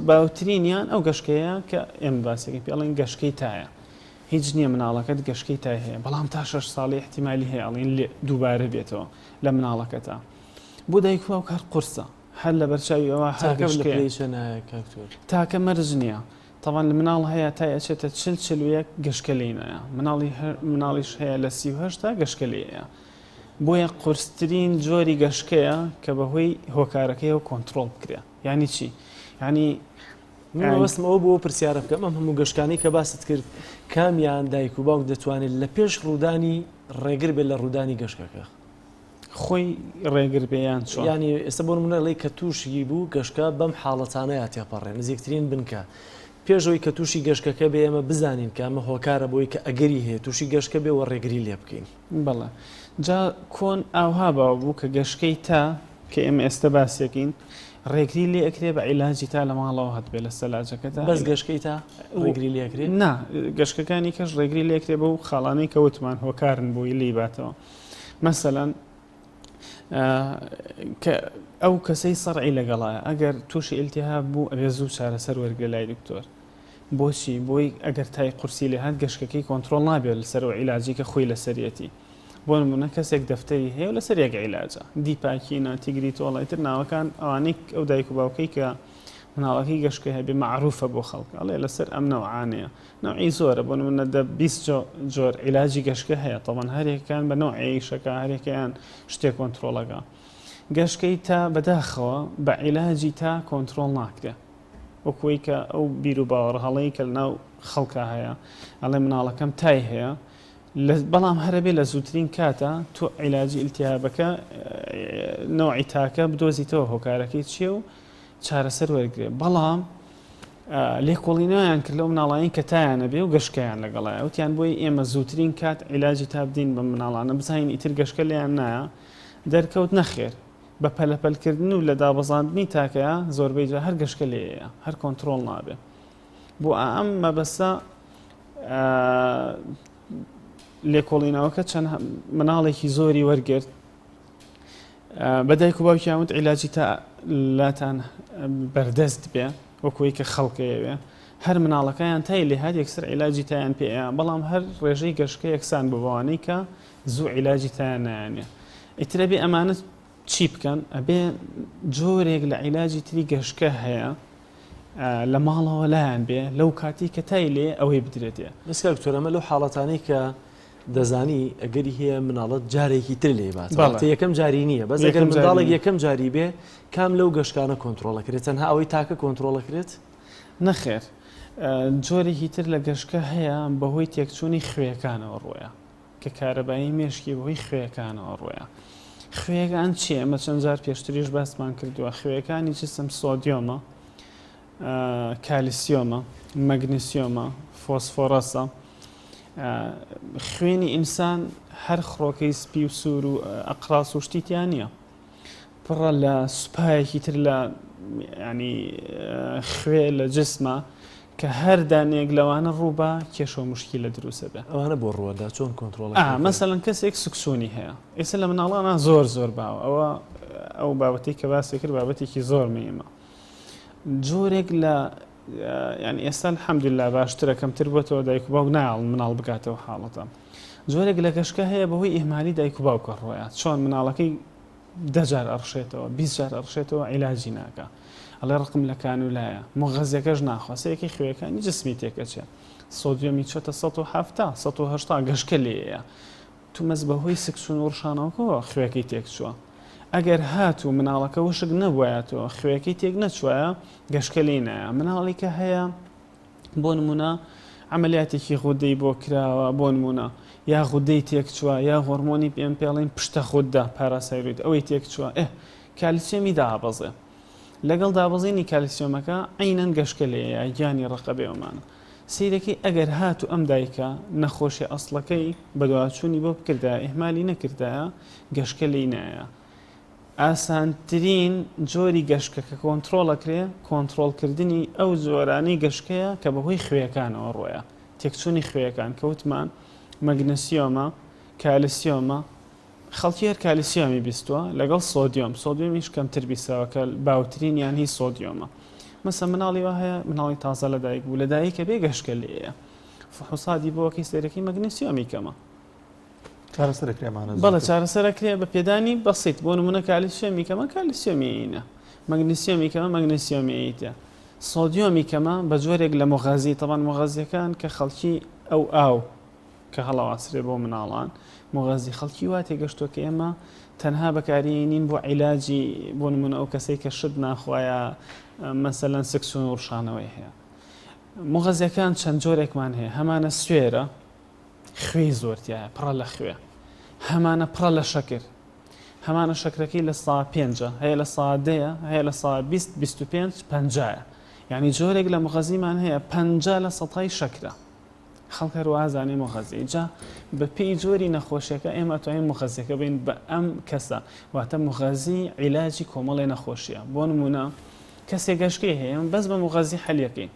S12: باوترینیان ئەو گەشکەیە کە ئێمە باسەکەین پێ ئەڵێن گەشکەی تایە هیچ نییە مناڵەکەت گەشکەی تای هەیە بەڵام تا شەش ساڵی احتیمالی هەیە ئەڵێن لێ دووبارە بێتەوە لە مناڵەکەتا بۆ دایک و باوک هەر قورسە هەر لەبەر چاوی ئەوە هەر
S2: تاکە لە
S12: گەشکەیە
S2: پلەی چەنایە کاک تۆر؟
S12: تاکە مەرج نییە تەبعەن مناڵ هەیە تای ئەچێتە چل 41 گەشکە لێی نایە مناڵی هەر مناڵیش هەیە لە 38 تا گەشکە لێی ئەیە بۆیە قورسترین جۆری گەشکەیە کە بەهۆی هۆکارەکەیەوە کۆنتڕۆڵ بکرێ یانی چی یانی
S2: من مەبەستم ئەوە بوو ئەو پرسیارە بکەم ئەم هەموو گەشکانەی کە باست کرد کامیان دایک و باوک دەتوانێت لە پێش ڕوودانی ڕێگر بێت لە ڕوودانی گەشکەکە؟
S12: خۆی ڕێگر بێ یان چۆن؟
S2: یانی ئێستا بۆ نمونە ئەڵێی کە تووشی بوو گەشکە بەم حاڵەتانەیا تێپەڕێ نزیکترین بنکە پێش ئەوەی کە تووشی گەشکەکە بێ ئێمە بزانین کە ئەمە هۆکارە بۆی کە ئەگەری هەیە تووشی گەشکە بێ و ڕێگری لێ بکەین.
S12: بەڵێ جا کۆن ئاوها باو بوو کە گەشکەی تا کە ئێمە ئێستە باسیەکەین ڕێگری لێ ئەکرێ بە عیلاجی تا لە ماڵەوە هەتبێ لە سەلاجەکەتا
S2: بەس گەشکەی تا ڕێگری لێ ئەکرێ؟
S12: نا گەشکەکانی کەش ڕێگری لێ ئەکرێ بەو خاڵانەی کە وتمان هۆکارن بۆی لێی باتەوە مەسەلەن کە ئەو کەسەی سەرعی لەگەڵایە ئەگەر تووشی ئیلتیهاب بوو ئەبێ زوو چارەسەر وەرگێ لای دکتۆر بۆچی بۆی ئەگەر تای قورسی لێ هات گەشکەکەی کۆنترۆڵ نابێت لەسەر ئەو عیلاجی کە خۆی لەسەریەتی بۆ نمونە کەسێک دەفتەری هەیە و لەسەر یەک عیلاجە دیپاکینە تیگریتۆڵ ئیتر ناوەکان ئەوانەی ئەو دایک و باوکەی کە مناڵەکەی گەشکە هەبێ مەعروفە بۆ خەڵک ئەڵێ لەسەر ئەم نەوعانەیە نەوعی زۆرە بۆ نمونە دە 20 جۆر عیلاجی گەشکە هەیە تەبەن هەرێکان بە نەوعێیشەکە هەرێکیان شتێک کۆنترۆڵەکە گەشکەی تا بەداخەوە بە عیلاجی تا کۆنترۆڵ ناکرێ وەکو وەی کە ئەو بیر و باوەڕ هەڵەی کە لەناو خەڵکا هەیە ئەڵێ مناڵەکەم تای هەیە بەڵام هەرەبێ لە زووترین کاتە تۆ عیلاجی ئیلتیهابەکە نەوعی تاکە بدۆزیتەوە هۆکارەکەی چییە و چارەسەر وەرگێ بەڵام لێکۆڵینەوەیان کرد لەو مناڵانی کە تایانە بێ و گەشکەیان لەگەڵایە وتیان بۆی ئێمە زووترین کات عیلاجی تا بدەین بە مناڵانە بزانین ئیتر گەشکە لێیان نایە دەرکەوت نەخێر بە پەلەپەلکردن و لە دابەزاندنی تاکەیا زۆربەی جار هەر گەشکە لێیە هەر کۆنترۆڵ نابێ بۆ ئەم مەبەستە لێکۆڵینەوەکە چەند مناڵێکی زۆری وەرگرت. بە دایک و باوکیان وت عیلاجی تا لاتان بەردەست بێ وەکوی کە خەڵکەیەوێ هەر مناڵەکەیان تای لێهات یەکسەر عیلاجی تایان پێ بەڵام هەر ڕێژەی گەشکە یەکسان بۆ بەوانەی کە زوو عیلاجی تایان نایانێ ئیترە بێ ئەمانە چی بکەن ئەبێ جۆرێک لە عیلاجی تری گەشکە هەیە لە ماڵەوە لایان بێ لەو کاتی کە تای لێ ئەوەی بدرێتێ.
S2: بەس کاک دکتۆر ئەمە لەو حاڵەتانەی کە دەزانی ئەگەری هەیە مناڵت جارێکی تر لێ باتەوە واتە یەکەم جاری نییە بەس ئەگەر منداڵێک یەکەم جاری بێ کام لەو گەشکانە کۆنترۆڵەکرێت تەنها ئەوەی تاکە کۆنترۆڵەکرێت؟
S12: نەخێر جۆرێکی تر لە گەشکە هەیە بەهۆی تێکچوونی خوێەکانەوە ڕۆیە کە کارەبایی مێشکی بەهۆی خوێەکانەوە ڕۆیە. خوێەکان چیە؟ ئێمە چەند جار پێشتریش باسمان کردووە خوێەکانی جسم سۆدیۆمە، کالیسیۆمە، مەگنیسیۆمە، فۆسفۆرەسە. خوێنی ئینسان هەر خڕۆکەی سپی و سوور و ئەقراس و شتی تیا نییە. پڕە لە سوپایەکی تر لە ینی خوێ لە جسمە کە هەر دانەیەک لەوانە ڕوو بە کێشە و مشکیلە دروستە بێ.
S2: ئەوانە بۆ ڕووەدا چۆن کۆنترۆڵ
S12: ئا مەسەلەن کەسێک سکسونی هەیە ئێستا لە مناڵانا زۆر زۆر باوە ئەوە ئەو بابەتەی کە باسی کرد بابەتێکی زۆر مهمە جۆرێک لە یعنی ئێستا الحمدلله باشترە کەمتر بۆتەوە دایک و باوک نایاڵن مناڵ بگاتەوە حاڵەتە جۆرێک لە گەشکە هەیە بەهۆی ئیهمالی دایک و باوکە ڕۆیە چۆن مناڵەکەی دە جار ئەڕشێتەوە 20 جار ئەڕشێتەوە عیلاجی ناکا ئەڵێ ڕقم لە کانولایە موغەزیەکەش ناخوا سەیەکەی خوێەکانی جسمی تێکەچێ سۆدیۆمی چۆتە 170 180 گەشکە لێیە تومەز بەهۆی سکچون و ڕشانەوەکەوە خوێەکەی تێکچووە ئەگەر هاتوو مناڵەکە وشک نەبوایەتەوە خوێەکەی تێک نەچوایە گەشکە لێی نایە مناڵی کە هەیە بۆ نمونە عەمەلیاتێکی غودەی بۆ کراوە بۆ نمونە یا غودەی تێکچووە یا هۆرمۆنی پێم پێڵین پشتە غودە parathyroid ئەوەی تێکچووە ئێ کالیسیۆمی دابەزێ لەگەڵ دابەزینی کالیسیۆمەکە عینەن گەشکە لێیە گیانی ڕەقە بێومانە سیرەکەی ئەگەر هاتوو ئەم دایکە نەخۆشی ئەسڵەکەی بەدواچوونی بۆ بکردایە ئیهمالی نەکردایە گەشکە لێی نایە ئاسانترین جۆری گەشکە کە کۆنترۆڵ ئەکرێ کۆنترۆڵ کردنی ئەو جۆرانەی گەشکەیە کە بەهۆی خوێیەکانەوە ڕۆیە تێکچوونی خوێیەکان کە وتمان مەگنسیۆمە کالسیۆمە خەڵکی هەر کالیسیۆمی بیستووە لەگەڵ سۆدیۆم سۆدیۆمیش کەمتر بیستراوە کە باوترینیان هی سۆدیۆمە مەسە مناڵی وا هەیە مناڵی تازە لەدایک بوو لەدایکە بێ گەشکە لێیە فحوسادی بۆکەی سەیرەکەی مەگنسیۆمی کەمە
S1: چارەسەر ئەکرێ ئەمانە
S12: بەڵێ
S1: زووتر؟
S12: چارەسەر ئەکرێ بە پێدانی بەسیت بۆ نمونە کالیسیۆمی کەمە کالیسیۆمی ئینە مەگنیسیۆمی کەمە مەگنیسیۆمی ئیتە سۆدیۆمی کەمە بە جۆرێک لە مغەزی تەبان مغەزیەکان کە خەڵکی ئەو ئاو کە هەڵەواسرێ بۆ مناڵان مغەزی خەڵکی وا تێگەشتووە کە ئێمە تەنها بەکارینین بۆ عیلاجی بۆ نمونە ئەو کەسەی کە شت ناخوایە مەسەلەن سکسون و ڕشانەوەی هەیە مغەزیەکان چەند جۆرێکمان هەیە هەمانە سوێرە خوێی زۆر تیایە پڕە لە خوێ هەمانە پڕە لە شەکر هەمانە شەکرەکەی لە سا پێنجە هەیە لە سا دەیە هەیە لە سا 20 25 پەنجایە یعنی جۆرێک لە مغەزیمان هەیە پەنجا لە سەتای شەکرە خەڵک هەر وازانێ مغەزی جا بە پێی جۆری نەخۆشیەکە ئێمە توانین مغەزیەکە بین بە ئەم کەسە واتە مغەزی عیلاجی کۆمەڵێ نەخۆشیە بۆ نمونە کەسێک گەشکەی هەیە بەس بە مغەزی حەلیەکەین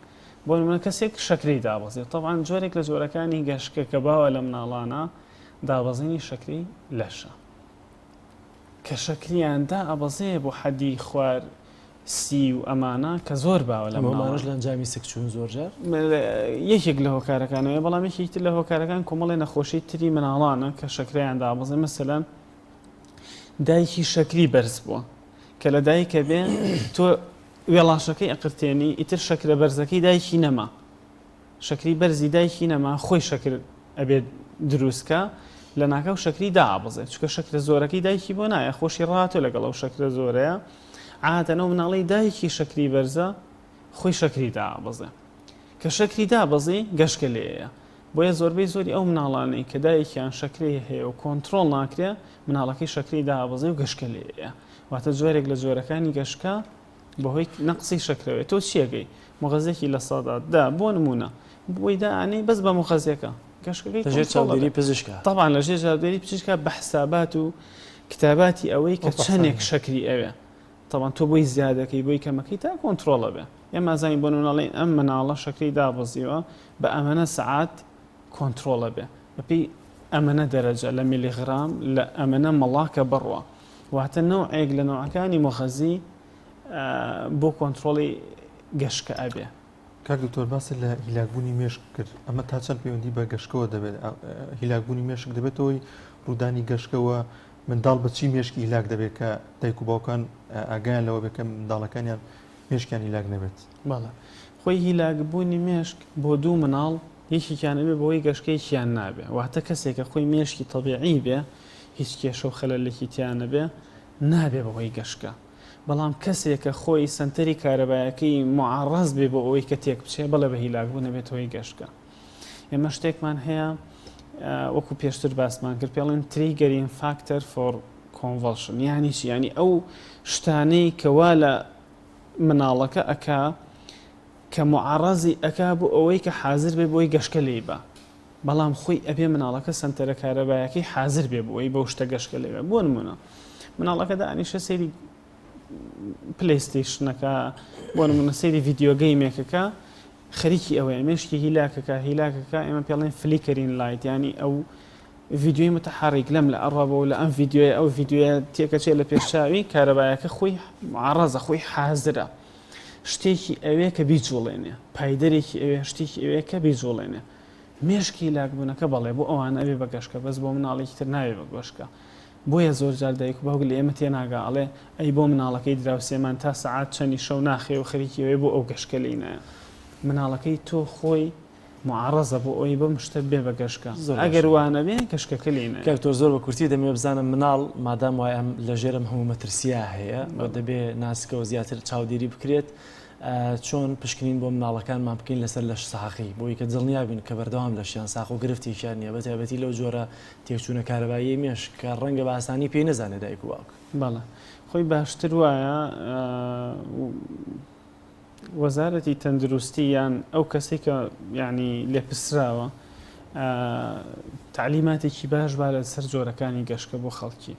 S12: بۆ نمونە کەسێک شەکرەی دابەزیوە تەبعەن جۆرێک لە جۆرەکانی گەشکە کە باوە لە مناڵانە دابەزینی شەکری لەشە کە شەکریان دائەبەزێ بۆ حەدی خوار سی و ئەمانە کە زۆر باوە لە
S2: مناڵانش لە ئەنجامی سکچوون زۆر جار
S12: یەکێک لە هۆکارەکانەوە بەڵام یەکێکی تر لە هۆکارەکان کۆمەڵی نەخۆشی تری مناڵانە کە شەکریان دابەزێ مەسەلەن دایکی شەکری بەرز بووە کە لە دایکە بێ تۆ وێڵاشەکەی ئەقرتێنی ئیتر شەکرە بەرزەکەی دایکی نەما شەکری بەرزی دایکی نەما خۆی شەکر ئەبێت دروستکە لە ناکاو شەکری دابەزێت چونکە شەکرە زۆرەکەی دایکی بۆ نایە خۆشی ڕاتۆ لەگەڵ ئەو شەکرە زۆرەیە عادەن ئەو مناڵەی دایکی شەکری بەرزە خۆی شەکری دابەزێ کە شەکری دابەزی گەشکە لێیە بۆیە زۆربەی زۆری ئەو مناڵانەی کە دایکیان شەکرەی هەیە و کۆنترۆڵ ناکرێ مناڵەکەی شەکری دابەزێ و گەشکە لێیە واتە جۆرێک لە جۆرەکانی گەشکە بەهۆی نەقسی شەکرەوەی تۆ چیەکەی مغەزێکی 10% بۆ نمونە بۆی دانەی بەس بە مغەزێکە گەشکەکەی
S2: لەژێر چاودێری پزیشکە
S12: طبعا لەژێر چاودێری پزیشکە بە حسابات و کتاباتی ئەوەی کە چەندێک شەکری ئەوێ طبعا تۆ بۆی زیادەکەی بۆی کەمەکەی تا کۆنترۆڵە بێ ئێمە زانین بۆ نمونەڵێن ئەم مناڵە شەکری دابەزیوە بە ئەمەنە سەعات کۆنترۆڵە بێ بەپێی ئەمەنە دەرەجە لە میلیغرام لە ئەمەنە مەڵاکە بڕوا. واتە نەوعێک لە نەوعەکانی موغەزی بۆ کۆنترۆڵی گەشکە ئەبێ.
S1: کاک دکتۆر باست لە هیلاکبوونی مێشک کرد ئەمە تا چەند پەیوەندی بە گەشکەوە دەبێت هیلاکبوونی مێشک دەبێتە هۆی ڕوودانی گەشکەوە منداڵ بە چی مێشکی هیلاک دەبێت کە دایک و باوکان ئاگایان لەوە بێت کە منداڵەکانیان مێشکیان هیلاک نەبێت؟
S12: بەڵێ خۆی هیلاکبوونی مێشک بۆ دوو مناڵ یەکێکیان ئەبێ بەوەی گەشکە یەکیان نابێ واتە کەسێکە خۆی مێشکی تەبیعی بێ هیچ کێشە و خەلەلێکی تیا نەبێ نابێ بەهۆی گەشکە بەڵام کەسێک کە خۆی سەنتەری کارەبایەکەی معڕەز بێ بۆ ئەوەی کە تێک بچێ بەڵێ بە هیلاک بوون ئەبێتە هۆی گەشکە ئێمە شتێکمان هەیە وەکو پێشتر باسمان کرد پێڵێن triggering factor for convulsion یانی چی یانی ئەو شتانەی کەوا لە مناڵەکە ئەکا کە معڕەزی ئەکا بۆ ئەوەی کە حازر بێ بۆی گەشکە لێی بە بەڵام خۆی ئەبێ مناڵەکە سەنتەرە کارەبایەکەی حازر بێ بۆی بەو شتە گەشکە لێ بێ بۆ نمونە مناڵەکە دانیشە سەیری PlayStation ەکە بۆ نمونە سەیری video game ێکەکە خەریکی ئەوەیە مێشکی هیلاکەکە هیلاکەکە ئێمە پێڵێن flickering light ینی ئەو ڤیدیۆی متحرک لەم لە ئەڕوا بۆ لە ئەم ڤیدیۆیە ئەو ڤیدیۆیە تێکەچێ لە پێشچاوی کارەبایەکە خۆی عڕەزە خۆی حازرە شتێکی ئەوێ کە بیجوڵێنێ پایدەرێکی ئەوێ شتێکی ئەوێ کە بیجوڵێنێ مێشک هیلاکبوونەکە بەڵێ بۆ ئەوانە ئەبێ بە گەشکە بەس بۆ مناڵێکی تر نابێ بە گۆشکە بۆیە زۆر جار دایک و باوک لە ئێمە تێناگا ئەڵێ ئەی بۆ مناڵەکەی دراوسێمان تا سەعات چەنی شەو ناخەوێ و خەریکی ئەوەیە بۆ ئەو گەشکە لێی نایە مناڵەکەی تۆ خۆی معەڕەزە بۆ ئەوەی بەم شتە بێ بە گەشکە
S2: زۆر
S12: ئەگەر
S2: باشە.
S12: وا نەبێ گەشکەکە لێی نایە.
S2: کاک دکتۆر زۆر بە کورتی دەمەوێ بزانم مناڵ مادام وایە ئەم لە ژێر ئەم هەموو مەترسیە هەیە و
S12: بەڵێ.
S2: دەبێ ناسکە و زیاتر چاودێری بکرێت چۆن پشکنین بۆ مناڵەکانمان بکەین لەسەر لەش ساغی بۆی کە دڵنیا بین کە بەردەوام لەشیان ساغ و گرفتێکیان نییە بەتایبەتی لەو جۆرە تێکچوونە کارەباییەی مێشک کە ڕەنگە بە ئاسانی پێی نەزانێت دایک و باوک.
S12: بەڵێ خۆی باشتر وایە وەزارەتی تەندروستی یان ئەو کەسەی کە یعنی لێپرسراوە تەعلیماتێکی باش با لەسەر جۆرەکانی گەشکە بۆ خەڵکی.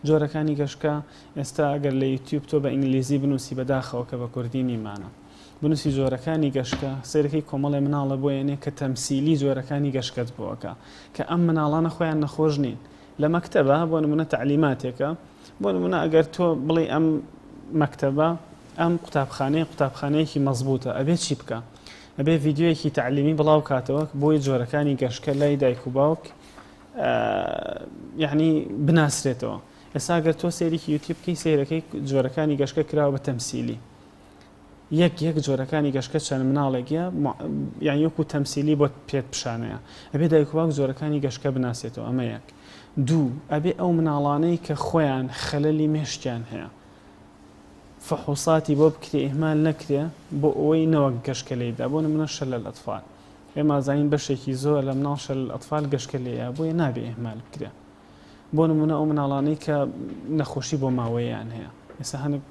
S12: جۆرەکانی گەشکە ئێستا ئەگەر لە یوتیوب تۆ بە ئینگلیزی بنووسی بەداخەوە کە بە کوردی نیمانە بنووسی جۆرەکانی گەشکە سەیرەکەی کۆمەڵێ مناڵە بۆ یەنێ کە تەمسیلی جۆرەکانی گەشکەت بۆ ئەکا کە ئەم مناڵانە خۆیان نەخۆش نین لە مەکتەبە بۆ نمونە تەعلیماتێکە بۆ نمونە ئەگەر تۆ بڵێ ئەم مەکتەبە ئەم قوتابخانەیە قوتابخانەیەکی مەزبوتە ئەبێ چی بکە ئەبێ ڤیدیۆیەکی تەعلیمی بڵاو کاتەوە بۆی جۆرەکانی گەشکە لای دایک و باوک یعنی بناسرێتەوە ئێستا گەر تۆ سەیرێکی یوتیوب بکەی سەیرەکەی جۆرەکانی گەشکە کراوە بە تەمسیلی یەک یەک جۆرەکانی گەشکە چەند مناڵێک یە یان وەکو تەمسیلی بۆت پێت پیشانەیە ئەبێ دایک و باوک جۆرەکانی گەشکە بناسێتەوە ئەمە یەک دوو ئەبێ ئەو مناڵانەی کە خۆیان خەلەلی مێشکیان هەیە فحوصاتی بۆ بکرێ ئیهمال نەکرێ بۆ ئەوەی نەوەک گەشکە لێیدا بۆ نمونە شەلەل ئەطفال ئێمە ئەزانین بەشێکی زۆر لە مناڵ شەلەل ئەطفال گەشکە لێیە بۆیە نابێ ئیهمال بکرێ بۆ نمونە ئەو مناڵانەی کە نەخۆشی بۆ ماوەیان هەیە ئێستا هەنێک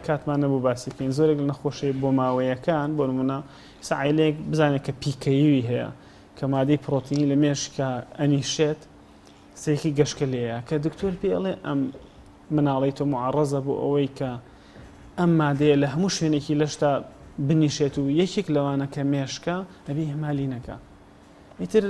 S12: کاتمان نەبوو باسی بکەین زۆرێک لە نەخۆشی بۆ ماوەیەکان بۆ نمونە ئێستا عیلەیەک بزانێت کە PKU ی هەیە کە مادەی پرۆتینی لە مێشکە ئەنیشێت سێکی گەشکە لێیە کە دکتۆر پێ ئەڵێ ئەم مناڵی تۆ معڕەزە بۆ ئەوەی کە ئەم مادەیە لە هەموو شوێنێکی لەشتا بنیشێت و یەکێک لەوانە کە مێشکە ئەبێ ئیهمالی نەکا ئیتر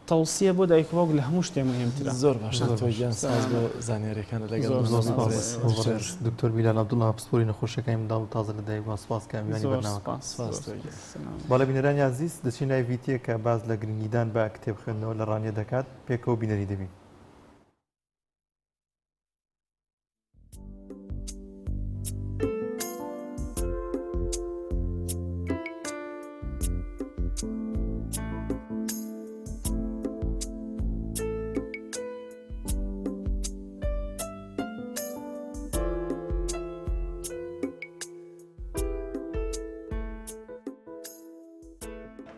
S12: تەوسیە بۆ دایک و باوک لە هەموو شتێ مهمترە.
S2: زۆر باشە دکتۆر گیان سپاس بۆ زانیاریەکانت لەگەڵ
S1: زۆر
S2: زۆر
S1: سپاس
S2: سپاس
S1: بۆ بەڕێز دکتۆر بیلال عەبدوڵا پسپۆری نەخۆشیەکانی منداڵ و تازە لەدایکبووان سپاس کە میوانی
S12: زۆر
S1: بەرنامەکە
S12: سپاس
S2: سپاس
S12: زۆر
S2: تۆ گیان.
S12: سپاس.
S1: بەڵێ بینەرانی ئازیز دەچین لای ڤیتیە کە باس لە گرنگیدان بە کتێب خوێندنەوە لە ڕانیە دەکات پێکەوە بینەری دەبین.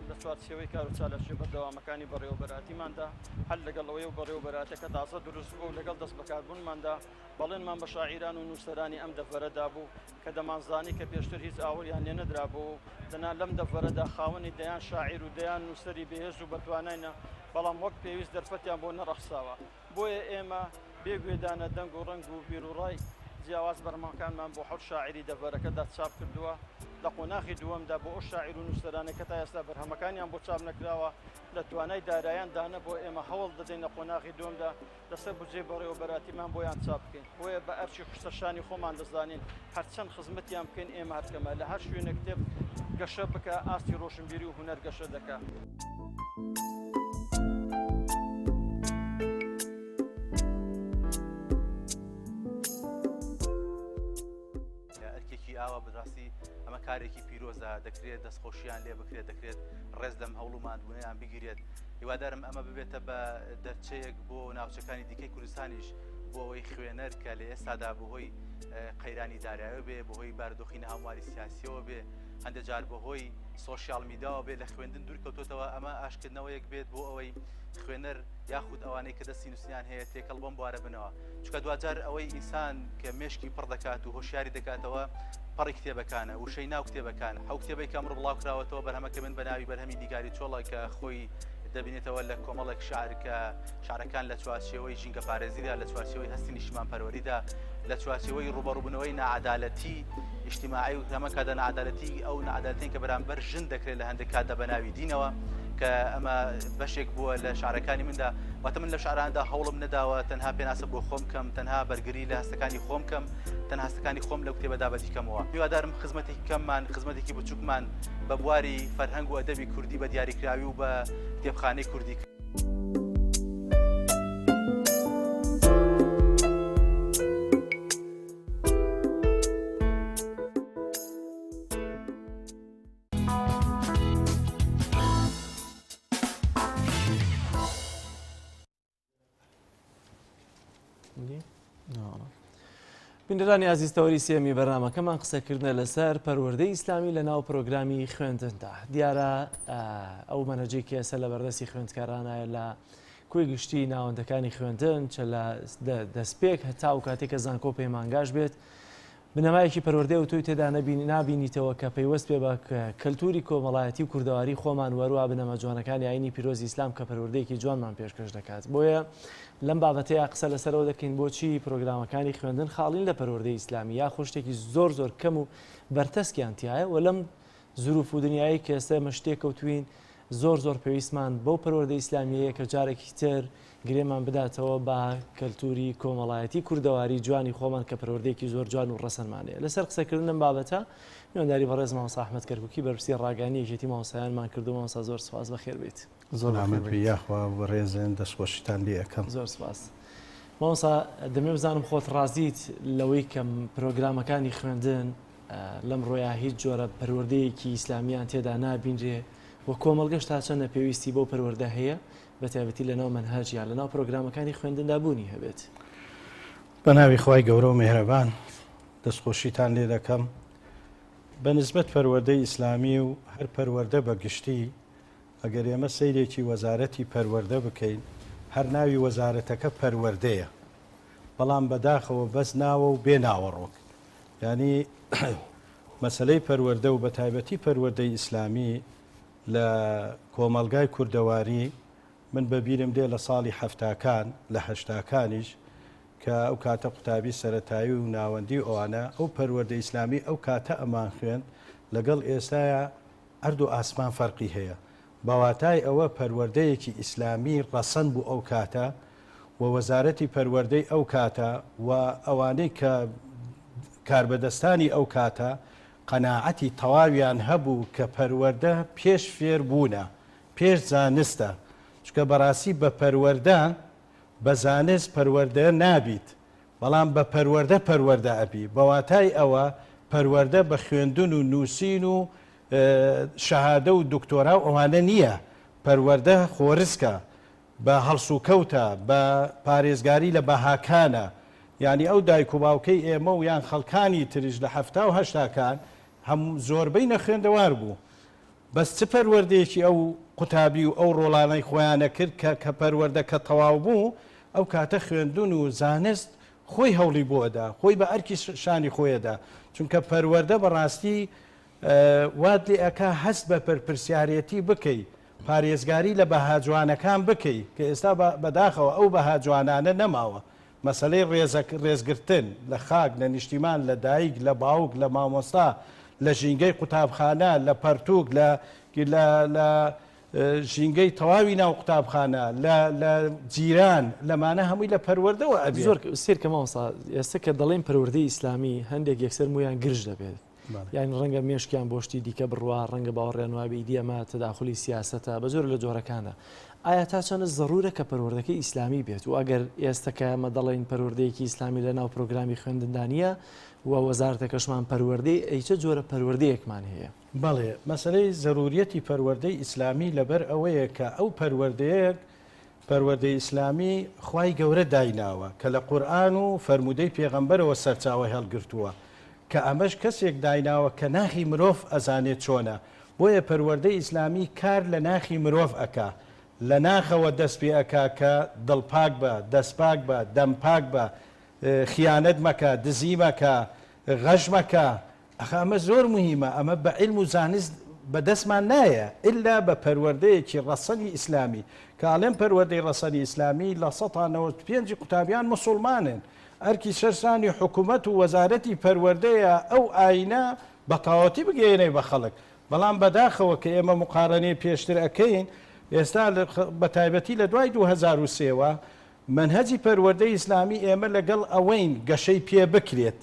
S13: لە چوارچێوەی کار و چالاکییە بەردەوامەکانی بەڕێوەبەرایەتیماندا، هەر لەگەڵ ئەوەی ئەو بەڕێوەبەرایەتیە کە تازە دروست بووە و لەگەڵ دەستبەکاربوونماندا بەڵێنمان بە شاعیران و نووسەرانی ئەم دەڤەرە دابوو کە دەمانزانی کە پێشتر هیچ ئاوڕیان لێ نەدرابۆوە و دەنا لەم دەڤەرەدا خاوەنی دەیان شاعیر و دەیان نووسەری بەهێز و بەتواناینە بەڵام وەک پێویست دەرفەتیان بۆ نەڕەخساوە. بۆیە ئێمە بێ گوێدانە دەنگ و ڕەنگ و بیروڕای. جیاواز بەرهەمەکانمان بۆ حەوت شاعیری دەڤەرەکەدا چاپ کردووە، لە قۆناغی دووەمدا بۆ ئەو شاعیر و نووسەرانەی کە تا ئێستا بەرهەمەکانیان بۆ چاپ نەکراوە لە توانای دارایان دا نەبووە، ئێمە هەوڵ دەدەین لە قۆناغی دووەمدا لەسەر بودجەی بەڕێوەبەراتیمان بۆیان چاپ بکەین، بۆیە بە ئەرکی سەرشانی خۆمان دەزانین هەرچەند خزمەتیان بکەین ئێمە هەر کەمە، لە هەر شوێنێک کتێب گەشە بکا ئاستی ڕۆشنبیری و هونەر گەشە دەکا.
S14: ئەرکێکی ئاوا بەڕاستی ئەمە کارێکی پیرۆزە دەکرێت دەستخۆشیان لێ بکرێت دەکرێت ڕێز لەم هەوڵ و ماندبوونیان بگیرێت هیوادارم ئەمە ببێتە بە دەرچەیەک بۆ ناوچەکانی دیکەی کوردستانیش بۆ ئەوەی خوێنەر کە لە ئێستادا بەهۆی قەیرانی دارایەوە بێ بەهۆی بارودۆخی ناهەمواری سیاسیەوە بێ هەندێک جار بەهۆی سۆشیال میداوە بێ لە خوێندن دوور کەوتۆتەوە ئەمە ئاشکردنەوەیەک بێت بۆ ئەوەی خوێنەر یاخود ئەوانەی کە دەستی نووسینیان هەیە تێکەڵ بەم بوارە بنەوە چونکە دواجار ئەوەی ئینسان کە مێشکی پڕ دەکات و هۆشیاری دەکاتەوە پەڕی کتێبەکانە وشەی ناو کتێبەکان ئەو کتێبەی کە ئەمڕۆ بڵاو کراوەتەوە بەرهەمەکە من بە ناوی بەرهەمی نیگاری چۆڵە کە خۆی دەبینێتەوە لە کۆمەڵێک شعر کە شعرەکان لە چوارچێوەی ژینگە پارێزیدا لە چوارچێوەی هەستی نیشتیمان پەروەریدا لە چوارچێوەی ڕوبەڕوبوونەوەی نەعادالەتی ئیجتیماعی و هەمان کاتدا نەعادالەتی ئەو نەعادالەتین کە بەرامبەر ژن دەکرێت لە هەندێک کاتدا بە ناوی دینەوە کە ئەمە بەشێک بووە لە شعرەکانی مندا واتە من لە شعراندا هەوڵم نەداوە تەنها پێناسە بۆ خۆم کەم تەنها بەرگری لە هەستەکانی خۆم کەم تەنها هەستەکانی خۆم لەو کتێبەدا بەدیکەمەوە هیوادارم خزمەتێکی کەممان خزمەتێکی بچووکمان بە بواری فەرهەنگ و ئەدەبی کوردی بە دیاریکراوی و بە کتێبخانەی کوردی
S2: بینەرانی ئازیز تەوەری سێمی بەرنامەکەمان قسەکردنە لەسەر پەروەردەی ئیسلامی لە ناو پرۆگرامی خوێندندا دیارە ئەو مەنەجەی کە ئێستا لە بەردەستی خوێندکارانایە لە کۆی گشتی ناوەندەکانی خوێندن چە لە دەستپێک هەتا و کاتێک کە زانکۆ پەیمانگاش بێت بنەمایەکی پەروەردەی ئەوتۆی تێدا نابینیتەوە کە پەیوەست بێ بە کەلتوری کۆمەڵایەتی و کوردەواری خۆمان و هەروەها بنەما جوانەکانی ئاینی پیرۆزی ئیسلام کە پەروەردەیەکی جوانمان پێشکەش دەکات. بۆیە لەم بابەتەیا قسە لەسەرەوە دەکەین بۆچی پرۆگرامەکانی خوێندن خاڵین لە پەروەردەی ئیسلامی یاخۆ شتێکی زۆر زۆر کەم و بەرتەسکیان تیایە و لەم زروف و دنیایەی کە ئێستا ئێمە شتێکەوتوین زۆر زۆر پێویستمان بەو پەروەردە ئیسلامیەیە کە جارێکی تر گرێمان بداتەوە بە کەلتوری کۆمەڵایەتی کوردەواری جوانی خۆمان کە پەروەردەیەکی زۆر جوان و ڕەسەنمان هەیە. لەسەر قسەکردن لەم بابەتە میوانداری بەڕێز مامۆستا ئەحمەد کەرکوکی بەرپرسی ڕاگەیاندنی یەکێتی مامۆستایانمان کردو مامۆستا زۆر سوپاس بەخێر بێیت.
S15: زۆر بەخێر بێیت. یاخوا بەڕێزن دەستخۆشیتان لێ ئەکەم.
S2: زۆر سوپاس. مامۆستا دەمەوێ بزانم خۆت ڕازیت لەوەی کە پرۆگرامەکانی خوێندن لەمڕۆیا هیچ جۆرە پەروەردەیەکی ئیسلامیان تێدا نابینرێ و کۆمەڵگەش تا چەندە پێویستی بەو پەروەردە هەیە بەتایبەتی لەناو مەنهەج یا لەناو پرۆگرامەکانی خوێندندا بوونی هەبێت؟
S15: بە ناوی خوای گەورە و میهرەبان دەستخۆشیتان لێ دەکەم. بە نسبەت پەروەردەی ئیسلامی و هەر پەروەردە بە گشتی ئەگەر ئێمە سەیرێکی وەزارەتی پەروەردە بکەین هەر ناوی وەزارەتەکە پەروەردەیە بەڵام بەداخەوە بەس ناوە و بێ ناوەڕۆک یانی مەسەلەی پەروەردە و بەتایبەتی پەروەردەی ئیسلامی لە کۆمەڵگای کوردەواری من بە بیرم دێ لە ساڵی حەفتاکان لە هەشتاکانیش کە ئەو کاتە قوتابی سەرەتایی و ناوەندی و ئەوانە ئەو پەروەردە ئیسلامی ئەو کاتە ئەمان خوێند لەگەڵ ئێستایا ئەرد و ئاسمان فەرقی هەیە بە واتای ئەوە پەروەردەیەکی ئیسلامی ڕەسەن بوو ئەو کاتە و وەزارەتی پەروەردەی ئەو کاتە و ئەوانەی کە کاربەدەستانی ئەو کاتە قەناعەتی تەواویان هەبوو کە پەروەردە پێش فێر بوونە، پێش زانستە، چونکە بەڕاستی بە پەروەردە، بە زانست پەروەردە نابیت، بەڵام بە پەروەردە پەروەردە ئەبی، بە واتای ئەوە پەروەردە بە خوێندن و نووسین و شەهادە و دکتۆرا و ئەوانە نییە، پەروەردە خۆرسکە، بە هەڵسوکەوتە، بە پارێزگاری لە بەهاکانە، یانی ئەو دایک و باوکەی ئێمە و یان خەڵکانی تریش لە حەفتا و هەشتاکان هەم زۆربەی نەخوێندەوار بوو، بەس چ پەروەردەیەکی ئەو قوتابی و ئەو ڕۆڵانەی خۆیانە کرد کە کە پەروەردە کە تەواو بوو ئەو کاتە خوێندن و زانست خۆی هەوڵی بۆ ئەدا، خۆی بە ئەرکی شانی خۆی ئەدا، چونکە پەروەردە بەڕاستی وات لێ ئەکا هەست بە پەرپرسیارێتی بکەی، پارێزگاری لە بەها جوانەکان بکەی، کە ئێستا بەداخەوە ئەو بەها جوانانە نەماوە. مەسەلەی ڕێزەک ڕێزگرتن لە خاک، لە نیشتیمان، لە دایک، لە باوک، لە مامۆستا، لە ژینگەی قوتابخانە، لە پەرتووک، لە لە لە ژینگەی تەواوی ناو قوتابخانە، لە لە جیران، لەمانە هەمووی لە پەروەردەوە ئەبێ.
S2: زۆر سەیرکە مامۆستا ئێستا کە دەڵێین پەروەردەی ئیسلامی هەندێک یەکسەر موویان گرژ دەبێت یان ڕەنگە مێشکیان بۆ شتی دیکە بڕوا، ڕەنگە باوەڕیان وابێ ئیدی ئەمە تەداخولی سیاسەتە بە جۆرە لە جۆرەکانە. ئایا تا چەندە زەڕوورە کە پەروەردەکەی ئیسلامی بێت و ئەگەر ئێستا کە ئێمە دەڵێین پەروەردەیەکی ئیسلامی لە ناو پرۆگرامی خوێندندا نییە و وەزارەتەکەشمان پەروەردەی ئەی چە جۆرە پەروەردەیەکمان هەیە؟
S15: بەڵێ، مەسەلەی زەرووریەتی پەروەردەی ئیسلامی لەبەر ئەوەیە کە ئەو پەروەردەیەک پەروەردەی ئیسلامی خوای گەورە دایناوە کە لە قورئان و فەرموودەی پێغەمبەرەوە سەرچاوەی هەڵگرتووە کە ئەمەش کەسێک دایناوە کە ناخی مرۆڤ ئەزانێ چۆنە بۆیە پەروەردەی ئیسلامی کار لە ناخی مرۆڤ ئەکا لە ناخەوە دەست پێ ئەکا کە دڵ پاک بە دەست پاک بە دەم پاک بە خیانەت مەکە دزی مەکە غەش مەکە ئەخە ئەمە زۆر موهیمە، ئەمە بە عیلم و زانست بە دەستمان نایە ئیلا بە پەروەردەیەکی ڕەسەنی ئیسلامی، کە ئەڵێم پەروەردەی ڕەسەنی ئیسلامی 95% ی قوتابیان موسوڵمانن، ئەرکی سەرشانی حکومەت و وەزارەتی پەروەردەیە ئەو ئاینە بە تەواوەتی بگەیەنێ بە خەڵک، بەڵام بەداخەوە کە ئێمە موقارەنەی پێشتر ئەکەین ئێستا بە تایبەتی لە دوای 2003 وە مەنهەجی پەروەردەی ئیسلامی ئێمە لەگەڵ ئەوەین گەشەی پێ بکرێت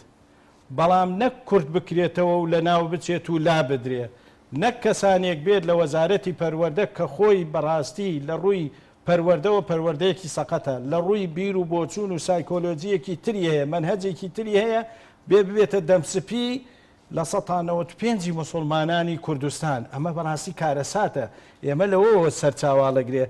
S15: بەڵام نەک کورت بکرێتەوە و لەناو بچێت و لابدرێ، نەک کەسانێک بێت لە وەزارەتی پەروەردە کە خۆی بەڕاستی لە ڕووی پەروەردەوە پەروەردەیەکی سەقەتە، لە ڕووی بیر و بۆچوون و سایکۆلۆجییەکی تری هەیە، مەنهەجێکی تری هەیە، بێ ببێتە دەمسپی 95% ی موسوڵمانانی کوردستان، ئەمە بەڕاستی کارەساتە، ئێمە لەوەوە سەرچاوە هەڵەگرێ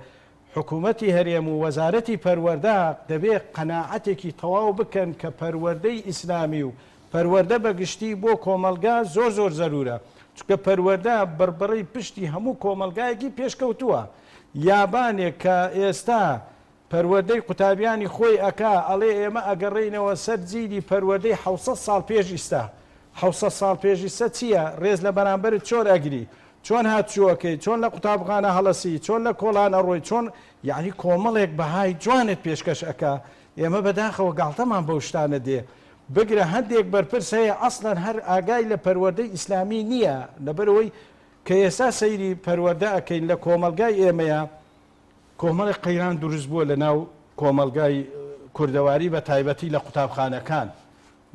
S15: حکومەتی هەرێم و وەزارەتی پەروەردە دەبێ قەناعەتێکی تەواو بکەن کە پەروەردەی ئیسلامی و پەروەردە بە گشتی بۆ کۆمەڵگا زۆر زۆر زەرورە چونکە پەروەردە بڕبڕەی پشتی هەموو کۆمەڵگایەکی پێشکەوتووە یابانێک کە ئێستا پەروەردەی قوتابیانی خۆی ئەکا ئەڵێ ئێمە ئەگەڕێینەوە سەر جیلی پەروەردەی حەوسەد ساڵ پێش ئیستا حەوسەد ساڵ پێش ئیستا چییە ڕێز لە بەرامبەرت چۆن ئەگری چۆن هاتوچۆ ئەکەی، چۆن لە قوتابخانە هەڵەسی، چۆن لە کۆڵان ئەڕۆی، چۆن یەعنی کۆمەڵێک بەهای جوانت پێشکەش ئەکا، ئێمە بەداخەوە گاڵتەمان بەو شتانە دێ، بگرە هەندێک بەرپرس هەیە ئەسڵەن هەر ئاگای لە پەروەردەی ئیسلامی نییە، لەبەرئەوەی کە ئێستا سەیری پەروەردە ئەکەین لە کۆمەڵگای ئێمەیا کۆمەڵێک قەیران دروست بووە لەناو کۆمەڵگای کوردەواری بە تایبەتی لە قوتابخانەکان،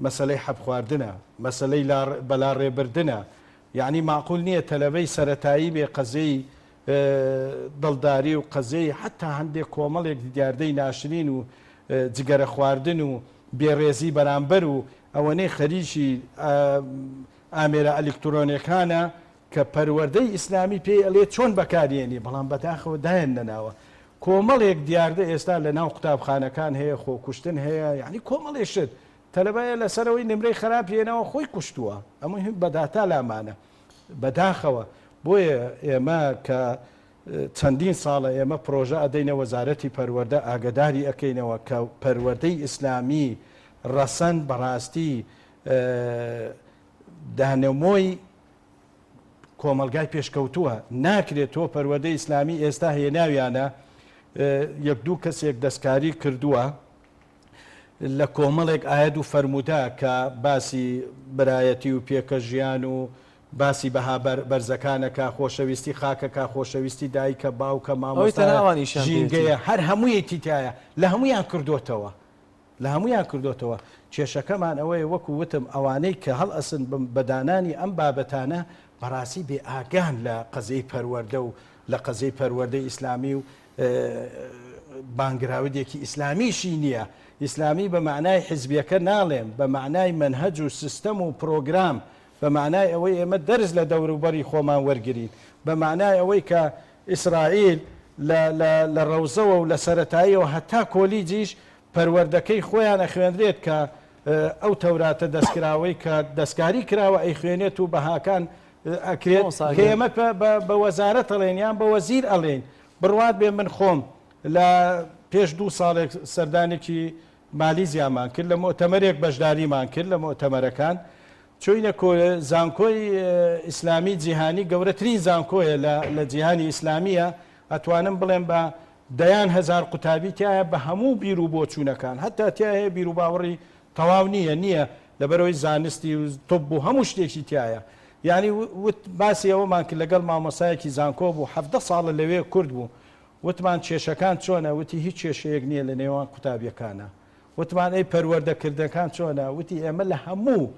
S15: مەسەلەی حەب خواردنە، مەسەلەی بەلاڕێ بردنە، یەعنی مەعقول نییە تەلەبەی سەرەتایی بێ قەزێی دڵداری و قەزێی حەتا هەندێک کۆمەڵێک دیاردەی ناشرین و جگەرە خواردن و بێڕێزی بەرامبەر و ئەوەنەی خەریکی ئامێرە ئەلیکترۆنێکانە کە پەروەردەی ئیسلامی پێی ئەلێ چۆن بەکاریێنی بەڵام بەداخەوە دایان نەناوە کۆمەڵێک دیاردە ئێستا لە ناو قوتابخانەکان هەیە خۆکوشتن هەیە یعنی کۆمەڵێ شت تەلەبەیە لەسەرەوەی نمرەی خراپ هێناوە خۆی کوشتووە ئەمە هی بەداتا لامانە بەداخەوە بۆیە ئێمە کە چەندین ساڵە ئێمە پرۆژە ئەدەینە وەزارەتی پەروەردە ئاگداری ئەەکەینەوە کە پەروەردەی ئیسلامی ڕەسەن بەڕاستی دانەمۆی کۆمەڵگای پێشکەوتووە ناکرێت تۆ پەروەردەی ئیسلامی ئێستا هێناویانە یەک دوو کەسێک دەستکاری کردووە لە کۆمەڵێک ئایەت و فەرموودە کە باسی برایەتی و پێکە ژیان و باسی بەها بەرزەکانەکە خۆشەویستی خاکەکە خۆشەویستی دایکە باوکە مامۆستا ژینگەیە هەر هەموویەتی تایە لە هەمویان کردوتەوە لە هەموویان کردۆتەوە، کێشەکەمان ئەوەیە وەکو وتم ئەوانەی کە هەڵئەسن بە دانانی ئەم بابەتانە بەڕاستی بێ ئاگان لە قەزیەی پەروەردە و لە قەزیەی پەروەردەی ئیسلامی و بانگراودێکی ئیسلامیشی نییە، ئیسلامی بە مەعنای حیزبیەکە ناڵێم، بە مەعنای مەنهەج و سیستەم و پرۆگرام، بە مەعنای ئەوەی ئێمە دەرس لە دەوروبەری خۆمان وەرگرین، بە مەعنای ئەوەی کە ئیسرائیل لە لە لە ڕەوزەوە و لە سەرەتاییەوە هەتا کۆلیجیش پەروەردەکەی خۆیان ئەخوێنرێت کە ئەو تەوراتە دەستکراوەی کە دەستکاری کراوە ئەیخوێنێت و بەهاکان ئەکرێت کە ئێمە بە وەزارەت ئەڵێن یان بە وەزیر ئەڵێین بڕوات بێ من خۆم لە پێش دوو ساڵێک سەردانێکی مالیزیامان کرد لە مؤتەمەرێک بەشداریمان کرد لە مؤتەمەرەکان چوینە زانکۆی ئیسلامی جیهانی گەورەترین زانکۆیە لە جیهانی ئیسلامیە ئەتوانم بڵێم بە. دەیان هەزار قوتابی تیایە بە هەموو بیر و بۆچوونەکان هەتا تیا هەیە بیر و باوەڕی تەواو نییە نییە لەبەرئەوەی زانستی و طب و هەموو شتێکی تیایە یانی وت باسی ئەوەمان کرد لەگەڵ مامۆستایەکی زانکۆ بوو 17 ساڵە لەوێ کورد بوو وتمان کێشەکان چۆنە وتی هیچ کێشەیەک نییە لە نێوان قوتابیەکانە وتمان ئەی پەروەردەکردنەکان چۆنە وتی ئێمە لە هەموو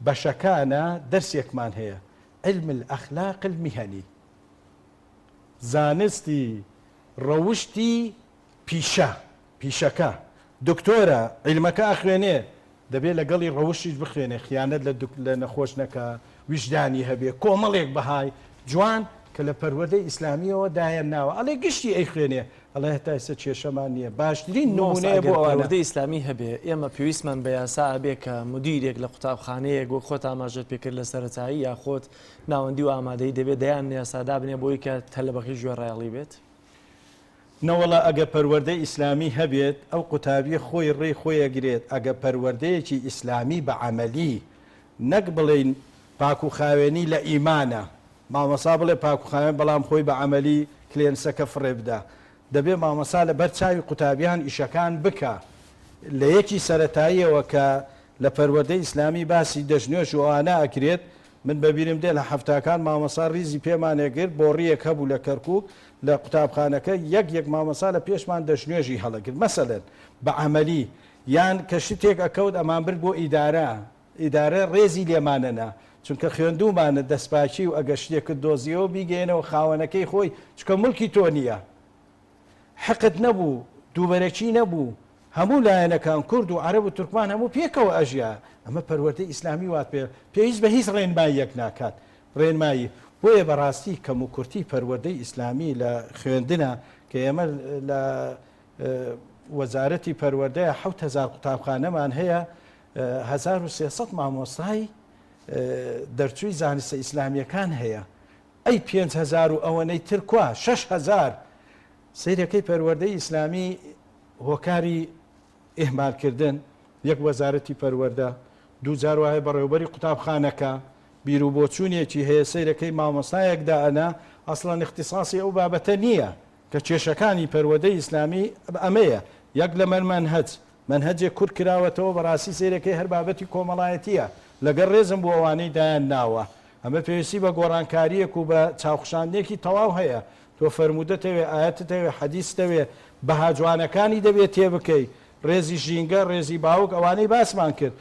S15: بەشەکانە دەرسێکمان هەیە علم الاخلاق المهنی زانستی ڕەوشتی پیشە، پیشەکە، دکتۆرە عیلمەکە ئەخوێنێ دەبێ لەگەڵی ڕەوشتیش بخوێنێ خیانەت لە لە نەخۆش نەکا ویژدانی هەبێ کۆمەڵێک بەهای جوان کە لە پەروەردەی ئیسلامیەوە دایان ناوە ئەڵێ گشتی ئەیخوێنێ ئەڵێ هەتا ئێستا کێشەمان نییە باشترین
S2: مامۆستا
S15: نمونەیە
S2: ئەگەر
S15: بۆ ئەوانە.
S2: پەروەردەی ئیسلامی هەبێ ئێمە پێویستمان بە یاسا ئەبێ کە مدیرێک لە قوتابخانەیەک وەک خۆت ئاماژەت پێکرد لە سەرەتایی یاخۆت ناوەندی و ئامادەیی دەبێ دەیان یاسا دابنێ بۆی کە تەلەبەکەی گوێڕایەڵی بێت؟
S15: نەوەڵا ئەگە پەروەردەی ئیسلامی هەبێت ئەو قوتابیە خۆی ڕێی خۆی ئەگرێت ئەگە پەروەردەیەکی ئیسلامی بە عەمەلی نەک بڵێین پاک و خاوێنی لە ئیمانە مامۆسا بڵێ پاک و خاوێن بەڵام خۆی بە عەمەلی کلێنسەکە فڕێ بدا دەبێ مامۆسا لە بەر چاوی قوتابیان ئیشەکان بکا لە یەکی سەرەتاییەوە کە لە پەروەردەی ئیسلامی باسی دەستنوێژ و ئەوانە ئەکرێت من بە بیرم دێ لە حەفتاکان مامۆسا ڕیزی پێمان ئەگرت بۆڕیەک هەبوو لە کەرکوک لە قوتابخانەکە یەک یەک مامۆسا لە پێشمان دەستنوێژی هەڵەگرت مەسەلەن بە عەمەلی یان کە شتێک ئەکەوت ئەمانبرد بۆ ئیدارە ئیدارە ڕێزی لێمانەنا چونکە خوێندوومانە دەستپاکی و ئەگەر شتێکت دۆزیەوە بیگەیەنەوە خاوەنەکەی خۆی چونکە موڵکی تۆ نییە حقد نەبوو دووبەرەکی نەبوو هەموو لایەنەکان کورد و عەرەب و تورکمان هەموو پێکەوە ئەژیا ئەمە پەروەردەی ئیسلامی وات پێ پێویست بە هیچ ڕێنماییەک ناکات ڕێنمایی بۆیە بەڕاستی کەموکورتی پەروەردەی ئیسلامی لە خوێندنە کە ئێمە لە وەزارەتی پەروەردەیە 7000 قوتابخانەمان هەیە 1300 مامۆستای دەرچووی زانستە ئیسلامیەکان هەیە ئەی 5000 و ئەوەنەی تر کوا 6000 سەیرەکەی پەروەردەی ئیسلامی هۆکاری ئیهمال کردن، یەک وەزارەتی پەروەردە، دووجار وایە بەڕێوبەری قوتابخانەکە بیروبۆچوونێکی هەیە سەیرەکەی مامۆستایەک دائەنا ئەسڵەن ئیختیساسی ئەو بابەتە نییە کە کێشەکانی پەروەدەی ئیسلامی ئەمەیە یەک لەمەر مەنهەج مەنهەجێک کورت کراوەتەوە بەڕاستی سەیرەکەی هەر بابەتی کۆمەڵایەتییە لەگەڵ ڕێزم بۆ ئەوانەی دایان ناوە ئەمە پێویستی بە گۆڕانکارییەک و بە چاوخشاندنێکی تەواو هەیە تۆ فەرموودەت ئەوێ، ئایەتت ئەوێ، حەدیست ئەوێ، بەها جوانەکانی دەبێ تێبکەی، ڕێزی ژینگە، ڕێزی باوک، ئەوانەی باسمان کرد،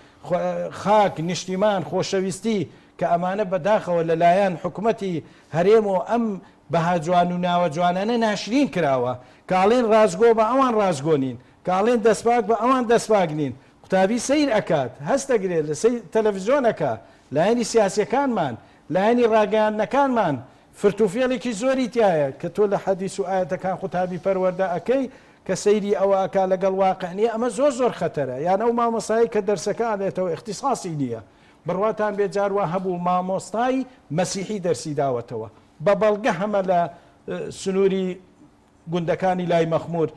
S15: خاک، نیشتیمان، خۆشەویستی، کە ئەمانە بە داخەوە لە لایەن حکومەتی هەرێمەوە ئەم بەها جوان و ناوە جوانانە ناشرین کراوە، کە ئەڵێن ڕاستگۆ بە ئەوان ڕاستگۆ نین، کە ئەڵێن دەستپاک بە ئەوان دەستپاک نین، قوتابی سەیر ئەکات، هەست ئەگرێ، لە سەیر تەلەفزیۆن ئەکا، لایەنی سیاسیەکانمان، لایەنی ڕاگەیاندنەکانمان، فرت و فێڵێکی زۆری تیایە کە تۆ لە حەدیس و ئایەتەکان قوتابی پەروەردە ئەکەی کە سەیری ئەوە ئەکا لەگەڵ واقع نیە ئەمە زۆر زۆر خەتەرە یان ئەو مامۆستایەی کە دەرسەکە ئەڵێتەوە ئیختیساسی نیە بڕواتان بێ جار وا هەبوو مامۆستای مەسیحی دەرسی داوەتەوە بە بەڵگە هەمە لە سنووری گوندەکانی لای مەخمور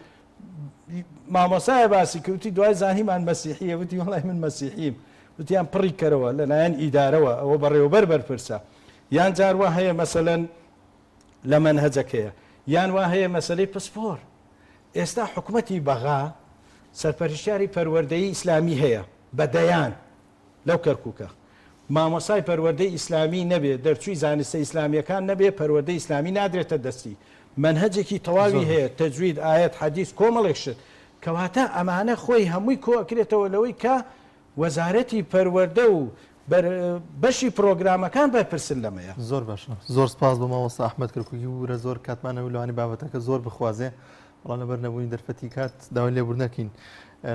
S15: مامۆسایە باسی کرد وتی دوای زانیمان مەسیحیە وتی وەڵای من مەسیحیم وتیان پڕی کەرەوە لەلایەن ئیدارەوە ئەوە بەڕێوەبەر بەرپرسە یان جار وا هەیە مەسەلەن لە مەنهەجەکەیە یان وا هەیە مەسەلەی پسپۆر ئێستا حکومەتی بەغا سەرپەرشتیاری پەروەردەیی ئیسلامی هەیە بە دەیان لەو کەرکوکە مامۆسای پەروەردەی ئیسلامی نەبێ دەرچووی زانستە ئیسلامیەکان نەبێ پەروەردەی ئیسلامی نادرێتە دەستی مەنهەجێکی تەواوی هەیە تەجوید ئایەت حەدیس کۆمەڵێک شت کەواتە ئەمانە خۆی هەمووی کۆئەکرێتەوە لەوەی کە وەزارەتی پەروەردە و بەشی پرۆگرامەکان بەرپرسن لەمەیە.
S1: زۆر باشە زۆر سپاس بۆ مامۆستا ئەحمەد کەرکوکی ببورە زۆر کاتمان نەبوو لەوانەیە بابەتەکە زۆر بخوازێ بەڵام لەبەر نەبوونی دەرفەتی کات داوای لێبوردن ئەکەین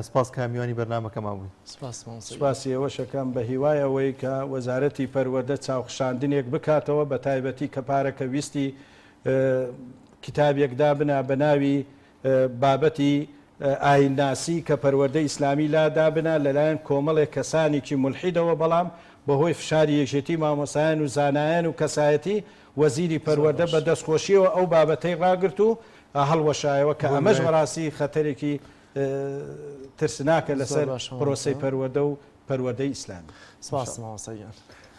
S1: سپاس کە میوانی بەرنامەکەمان بووی.
S2: سپاس مامۆستا گیان.
S15: سپاسی ئێوەش ئەکەم بە هیوای ئەوەی کە وەزارەتی پەروەردە چاوخشاندنێک بکاتەوە بە تایبەتی کە پارەکە ویستی کتابێک دابنا بە ناوی بابەتی ئایینناسی کە پەروەردەی ئیسلامی لا دابنا لەلایەن کۆمەڵێک کەسانێکی مولحیدەوە بەڵام بەهۆی فشاری یەکێتی مامۆستایان و زانایان و کەسایەتی وەزیری پەروەردە بە دەستخۆشیەوە ئەو بابەتەی ڕاگرت و هەڵوەشایەوە کە ئەمەش بەڕاستی خەتەرێکی ترسناکە لەسەر پرۆسەی پەروەردە و پەروەردەی ئیسلامی.
S2: سپاس مامۆستا گیان.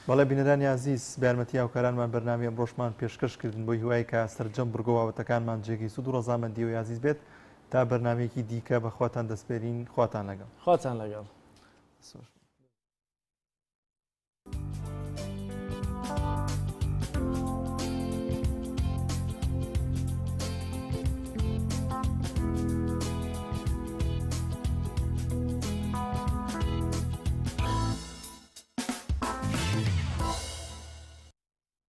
S1: بەڵێ بینەرانی ئازیز بە یارمەتی هاوکارانمان بەرنامەی ئەمڕۆشمان پێشکەش کردن بۆ هیوای کە سەرجەم بڕگە و بابەتەکانمان جێگەی سوود و ڕەزامەندی ئێوەی ئازیز بێت تا بەرنامەیەکی دیکە بە خواتان دەسپێرین خواتان لەگەڵ.
S2: خواتان لەگەڵ.
S1: دەست خۆش.